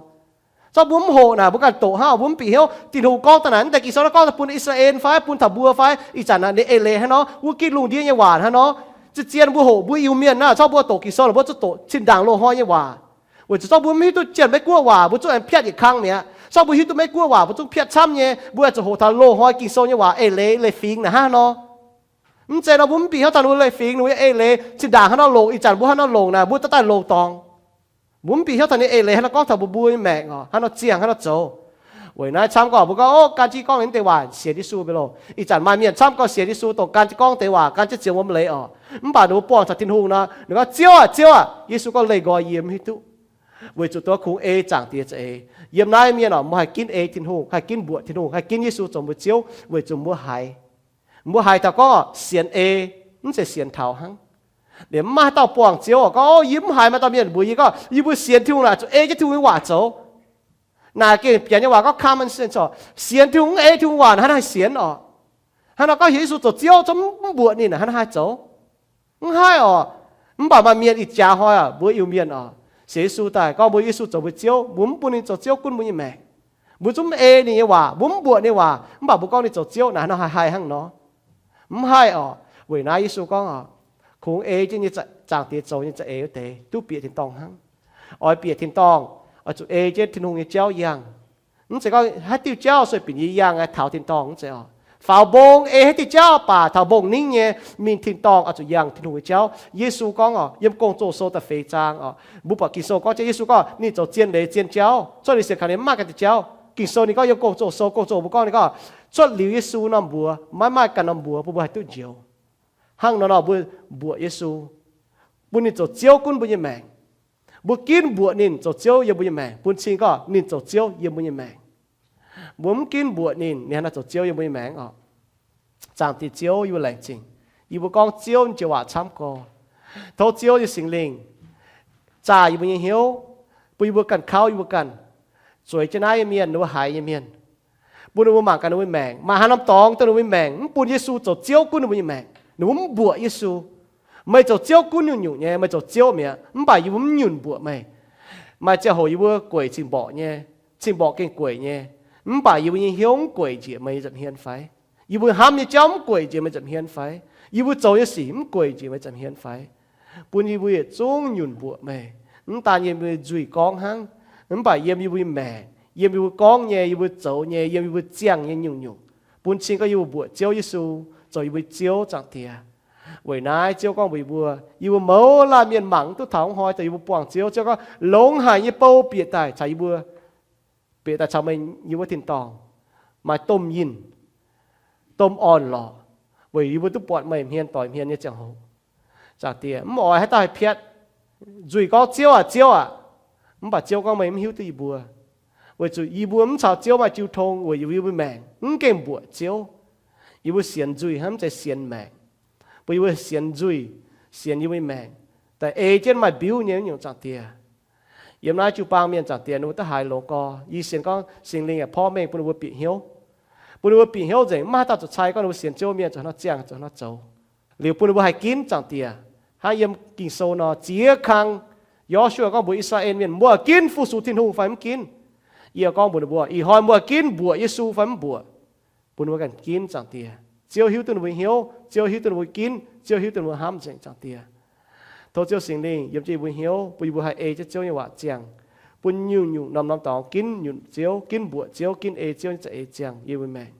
Zorqv mbuo mv hoqc naaic mbuo ganh doqc hnangv oc, mbuo mv bieqc hnyouv Tin-Hungh gorngv daaih naaic, mv deix Ging-Sou naaiv gorngv daaih bun I^saa^laa^en fai bun taux mbuo fai, ih zanc naaic ninh eix leiz hnangv nor, wuov gitv lungh ndiev nyei waac hnangv nor. Zien-zien mbuo hoqc mbuo Iu-Mienh naaic, zorqv mbuo doqc Ging-Sou lorqc mbuo zuqc doqc zinh ndaangc loz-hnoi nyei waac. Weic zuqc zorqv mbuo mv hiuv duqv Janx-Meiv Guoqv waac mbuo zungv aengx piatv yietc kang mi'aqv. Zorqv mbuo hiuv duqv Meiv Guoqv waac mbuo zungv piatv camv nyei. Mbuo zuqc hoqc taux loz-hnoi Ging-Sou nyei waac eix leiz leiz-fingx naaic hnangv nor. Mv zeiz nor mbuo mv bieqc hnyouv taux ninh mbuo leiz-fingx, ninh mbuo nyei eix leiz zinh ndaangc hnangv nor longc, ih zanc mbuo hnangv nor longc naaic mbuo daaih daaih longc dorngx. Mbuo mv bieqc hnyouv taux ninh eix leiz hnangv nor gorngv taux mbuo mbuo nyei maengc oc, hnangv nor ziangh hnangv nor zoux. Weic naaiv camv gorngv mbuo gorngv, o, gan jienv gorngv ninh deix waac sienx Yesu mv baac loh. Ih zanc maaih mienh camv gorngv sienx Yesu dongh gan jienv gorngv deix waac, gan jienv zienx wuom leiz oc. Mv baac ninh mbuo buangh taux Tin-Hungh nor, ninh gorngv, Ziouv aac, Ziouv aac, Yesu gorngv, Leih nqoi yie, mv hiuv duqv. Weic zuqc duqv kungx ei Zaangc Diex za'eix. Yiem naaiv mienh oc, mbuo haih ginv ei Tin-Hungh, haih ginv mbuoqc Tin-Hungh, haih ginv Yesu zoux mbuo Ziouv, weic zuqc mbuo haiz. Mbuo haiz taux gorngv sienx ei, mv zeiz sienx taux hnangv. Liemh mv maaih haaix dauh buangh Ziouv oc, gorngv, o, yie mv haiz maaih dauh mienh mbuox yie gorngv yie mbuo sienx Tin-Hungh naaic zuqc ei jienv Tin-Hungh nyei waac zoux. Naaic gengh bienx nyei waac gorngv common sense oc. Sienx Tin-Hungh mv ei Tin-Hungh waac naaic, hnangv naaiv haih sienx oc? Hnangv nor gorngv heuc Yesu zoux Ziouv, zungv mv mbuoqc ninh naaic, hnangv naaiv haih zoux? Mv haih oc. Mv baac maaih mienh ih jaax hnoi aac, mbuo Iu-Mienh oc, sienx Yesu daaih gorngv mbuo Yesu zoux mbuo Ziouv, mbuo mv bun ninh zoux Ziouv gunv mbuo nyei maengc. Mbuo zungv mv ei ninh nyei waac, mbuo mv mbuoqc ninh waac, mv baac mbuo gorngv ninh zoux Ziouv naaic, hnangv naaiv haih haih hnangv nor? Mv haih oc. Weic naaiv Yesu gorngv oc, kungx ei jienv nyei Zaangc Diex zoux nyei za'eix wuov deix duqv bieqc tin-dorngh hnangv. Oix bieqc tin-dorngh, oix zuqc ei jienv Tin-Hungh nyei jauv yangh. Mv zeiz gorngv haaix diuh jauv sueih binc yie yangh taux tin-dorngh, mv zeiz oc. Faaux mbong ei haaix diuh jauv baac taux mbong ningv nyei mingh tin-dorngh oix zuqc yangh Tin-Hungh nyei jauv. Yesu gorngv oc, yiem Gong-Zoh Sou da'feix zaang oc, mbuo buatc Ging-Sou gorngv jienv Yesu gorngv ninh zoux zien leiz zien jauv, cuotv liuz sienx kaux ninh mv maaih ganh diuh jauv. Ging-Sou ninh gorngv yiem Gong-Zoh Sou, Gong-Zoh mbuo gorngv ninh gorngv, cuotv liuz Yesu norm mbuox maiv maaih ganh norm mbuox bun mbuo haih duqv njoux. Hnangv nor nor mbuo mbuoqc Yesu, bun ninh zoux Ziouv gunv mbuo nyei maengc. Mbuo ginv mbuoqc ninh zoux Ziouv yiem mbuo nyei maengc, bun cing gorngv ninh zoux Ziouv yiem mbuo nyei maengc. Mbuo mv ginv mbuoqc ninh, ninh hnangv naaiv zoux Ziouv yiem mbuo nyei maengc oc. Zaangc Diex Ziouv, yie mbuo laengz zingh. Yie mbuo gorngv Ziouv nyei joux waac camv gorx. Tov Ziouv nyei Singx Lingh zaah yie mbuo nyei hnyouv, bun yie mbuo ganh kauv yie mbuo ganh, zueiz jienv naaiv nyei mienh, ninh mbuo haiz nyei mienh, bun ninh mbuo mangc gaax ninh mbuo maengc maaih haaix norm dorngx dongh ninh mbuo maengc mv bun Yesu zoux Ziouv gunv ninh mbuo nyei maengc, ninh mbuo mv mbuoqc Yesu. Meih zoux Ziouv gunv nyungc-nyungc nyei, meih zoux Ziouv mi'aqv, mv baac yie mbuo mv nyunc mbuoqc meih. Maaih ziangh hoc yie mbuo gueic cing-mborqc nyei, cing-mborqc gengh gueic nyei, mv baac yie mbuo nyei hnyouv mv gueic njiec meih nyei nza'hmien fai? Yie mbuo hnamv nyei jauv mv gueic njiec meih nza'hmien fai? Yie mbuo zoux nyei sic mv gueic njiec meih nza'hmien fai? Bun yie mbuo yietc zungv nyunc mbuoqc meih. Mv daan yiem yie mbuo nzuih gorngv hnangv, mv baac yiem yie mbuo nyei maengc, yiem yie mbuo gorngv nyei, yie mbuo zoux nyei, yiem yie mbuo ziangh nyei nyungc-nyungc, bun cing gorngv yie mbuo mbuoqc Ziouv Yesu zoux yie mbuo Ziouv, Zaangc Diex. Weic naaiv Ziouv gorngv mbuox yie mbuo, yie mbuo mouz laanh mienh mangc mv duqv taux hnoi dongh yie mbuo buangh Ziouv. Ziouv gorngv, longx haic nyei bou bieqc daaih caux yie mbuo, bieqc daaih caux meih yiem wuov tin-dorngh, maaih domh yinh, domh orn-lorqc, weic yie mbuo duqv buatc meih hmien doic hmien nyei ziangh hoc. Zaangc Diex, mv oix haaix dauh haih piatv. Nzuih gorngv, Ziouv aac, Ziouv aac, mv baac Ziouv gorngv, meih mv hiuv duqv yie mbuo. Weic zuqc yie mbuo mv caux Ziouv maaih jiu tong weic yie mbuo maengc mv gengh mbuoqc Ziouv. Yie mbuo sienx nzuih hnangv, mv zeiz sienx maengc. Bun yie mbuo sienx nzuih, sienx yie mbuo nyei maengc, daaih ei jienv maaih mbiuv nyei nyungc, Zaangc Diex. Yiem naaiv jiu-baang mienh, Zaangc Diex, ninh mbuo duqv haiz longx gorx. Yie sienx gorngv Singx Lingh yaac porv mengh bun ninh mbuo bieqc hnyouv, bun ninh mbuo bieqc hnyouv nzengc, maiv maaih haaix dauh zuqc cai gorngv ninh mbuo sienx Ziouv mienh zuqc hnangv nor ziangh, zuqc hnangv nor zoux. Liuz bun ninh mbuo haih ginv, Zaangc Diex, hnangv yiem Ging-Sou nor, ziex kang Yo^su^waa gorngv mbuox I^saa^laa^en Mienh, mbuo ginv fu-sux Tin-Hungh fai mv ginv? Yie gorngv mbuox ninh mbuo, ih hnoi mbuo ginv mbuoqc Yesu fai mv mbuoqc? Bun ninh mbuo ganh ginv, Zaangc Diex. Ziouv hiuv duqv ninh mbuo hnyouv, Ziouv hiuv duqv ninh mbuo ginv, Ziouv hiuv duqv ninh mbuo hnamv nzengc, Zaangc Diex. Tov Ziouv Singx Lingh yiem jienv yie mbuo hnyouv, bun yie mbuo haih ei jienv Ziouv nyei waac ziangh, bun nyungc-nyungc norm-norm dorngx ginv nyunc Ziouv, ginv mbuoqc Ziouv, ginv ei Ziouv nyei za'eix ziangh yie mbuo maengc.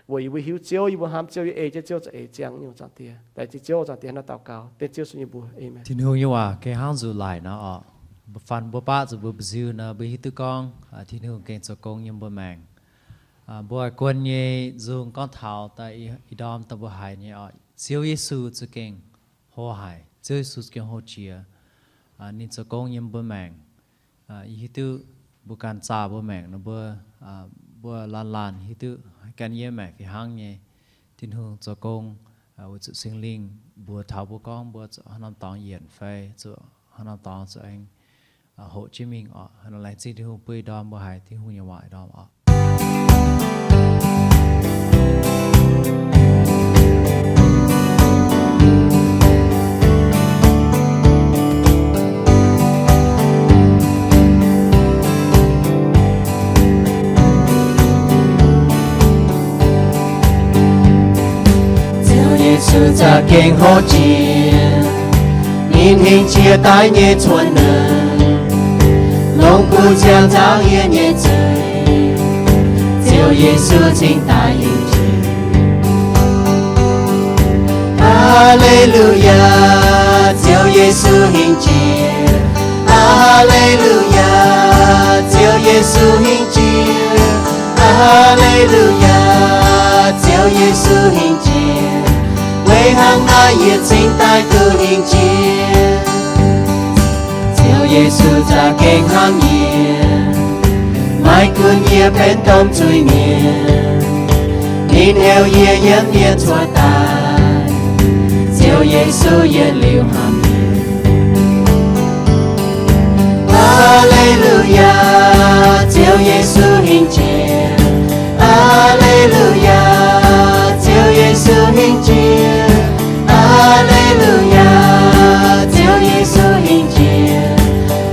Weic yie mbuo hiuv Ziouv, yie mbuo hnamv Ziouv, yie ei jienv Ziouv za'eix ziangh nyungc, Zaangc Diex. Laengz zingh Ziouv, Zaangc Diex, hnangv naaiv daux gaux dengv Ziouv Yesu nyei mbuox. Aamen. Tin-Hungh nyei waac gengh hnangv nzuqc laaic nor orqc, mbuo faan mbuo baqv zuqc mbuo mbu'nziu nor, mbuo hiuv duqv gorngv Tin-Hungh gengh zoux gong yiem mbuo maengc. Mbuo guon nyei nzung gorngv taux daaih ih ndorm daaih mbuo haiz nyei orqc, Ziouv Yesu za'gengh hlo haic, Ziouv Yesu za'gengh hlo jiex. Ninh zoux gong yiem mbuo maengc. Yie hiuv duqv mbuo ganh zaah mbuo maengc nor, mbuo, mbuo laanh laanh hiuv duqv gan yiem maengc fih hnangv nyei. Tin-Hungh zoux gong weic zuqc Singx Lingh mbuox taux mbuo gorngv mbuo zuqc haaix norm dorngx yienc fai zuqc haaix norm dorngx zuqc aengx hoqc jienv mingh orqc. Laengz zingh Tin-Hungh bun ih ndorm mbuo haiz Tin-Hungh nyei waac ih ndorm orqc. Ziouv Yesu za'gengh hlo jiex, ninh hingh jiex daaih nyei cuotv nor, longc kuv ziangh nzaaux yie nyei zuiz. Ziouv Yesu cingx daaih hingh jiex. Aa^le^lu^yaa, Ziouv Yesu hingh jiex. Aa^le^lu^yaa, Ziouv Yesu hingh jiex. Aa^le^lu^yaa, Ziouv Yesu hingh jiex. Weic hnangv naaiv yie cingx daaih duqv hingh jiex. Ziouv Yesu za'gengh hnamv yie, maiv gunv yie benx domh zuiz-mienh, ninh heuc yie yiem mienh cuotv daaih. Ziouv Yesu yietc liuz hnamv yie. Aa^le^lu^yaa, Ziouv Yesu hingh jiex. Aa^le^lu^yaa, Ziouv Yesu hingh jiex. Aa^le^lu^yaa, Ziouv Yesu hingh jiex.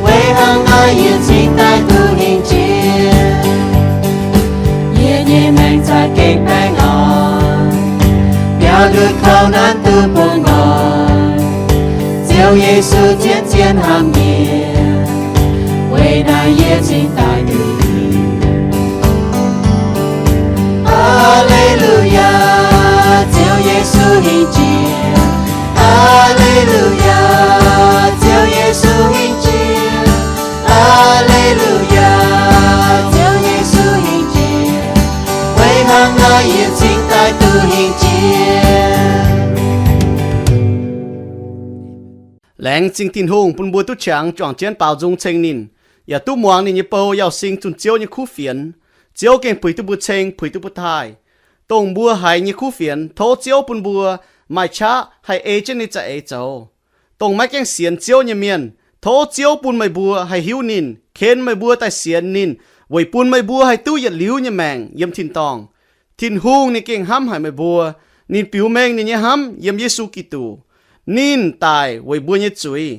Weic hnangv naaiv yie cingx daaih duqv hingh jiex. Yie nyei maengc za'gengh baengh orn, biaux ndutv kouv nanv duqv bun nqoi. Ziouv Yesu zien zien hnamv yie, weic naaiv yie cingx daaih duqv hingh. Aa^le^lu^yaa, Ziouv Yesu hingh jiex. Aa^le^lu^yaa, Ziouv Yesu hingh jiex. Aa^le^lu^yaa, Ziouv Yesu hingh jiex. Weic hnangv naaiv yie cingx daaih duqv hingh jiex. Laengz zingh Tin-Hungh bun mbuo duqv qangx juangc jienv baaux nzung ceng ninh, yaac duqv muangx ninh nyei bou Yauh Sing zunh Ziouv nyei kuv fienx. Ziouv gengh puix duqv mbuo ceng, puix duqv mbuo taaih. Dongh mbuo haiz nyei kuv fienx, tov Ziouv bun mbuo maaih qaqv haih ei jienv ninh za'eix zoux. Dongh maiv gaengh sienx Ziouv nyei mienh, tov Ziouv bun meih mbuo haih hiuv ninh, ken meih mbuo daaih sienx ninh, weic bun meih mbuo haih duqv yietc liuz nyei maengc yiem tin-dorngh. Tin-Hungh ninh gengh hnamv haic meih mbuo. Ninh biux mengh ninh nyei hnamv yiem Yesu Giduc. Ninh daic weic mbuo nyei zuiz,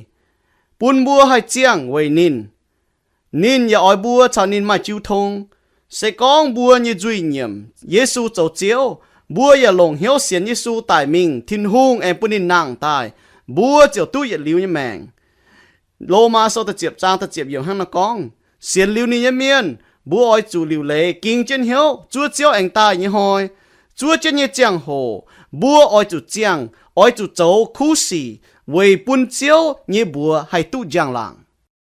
bun mbuo haih ziangh weic ninh. Ninh yaac oix mbuo caux ninh maaih jiu tong. Se gorngv mbuo nyei nzuih nyiemc Yesu zoux Ziouv, mbuo yaac longc hnyouv sienx Yesu daic mingh, Tin-Hungh aengx bun ninh nangh daaih, mbuo ziouc duqv yietc liuz nyei maengc. Lomaa Sou da'ziepc zaang da'ziepc yiemc hnangv naaiv gorngv, sienx liuz ninh nyei mienh, mbuo oix zuqc liuc leiz ging jienv hnyouv zuov Ziouv aengx daaih nyei hnoi. Zuov jienv nyei ziangh hoc, mbuo oix zuqc ziangh, oix zuqc zoux kuv sic weic bun Ziouv nyei mbuox haih duqv njang-laangc.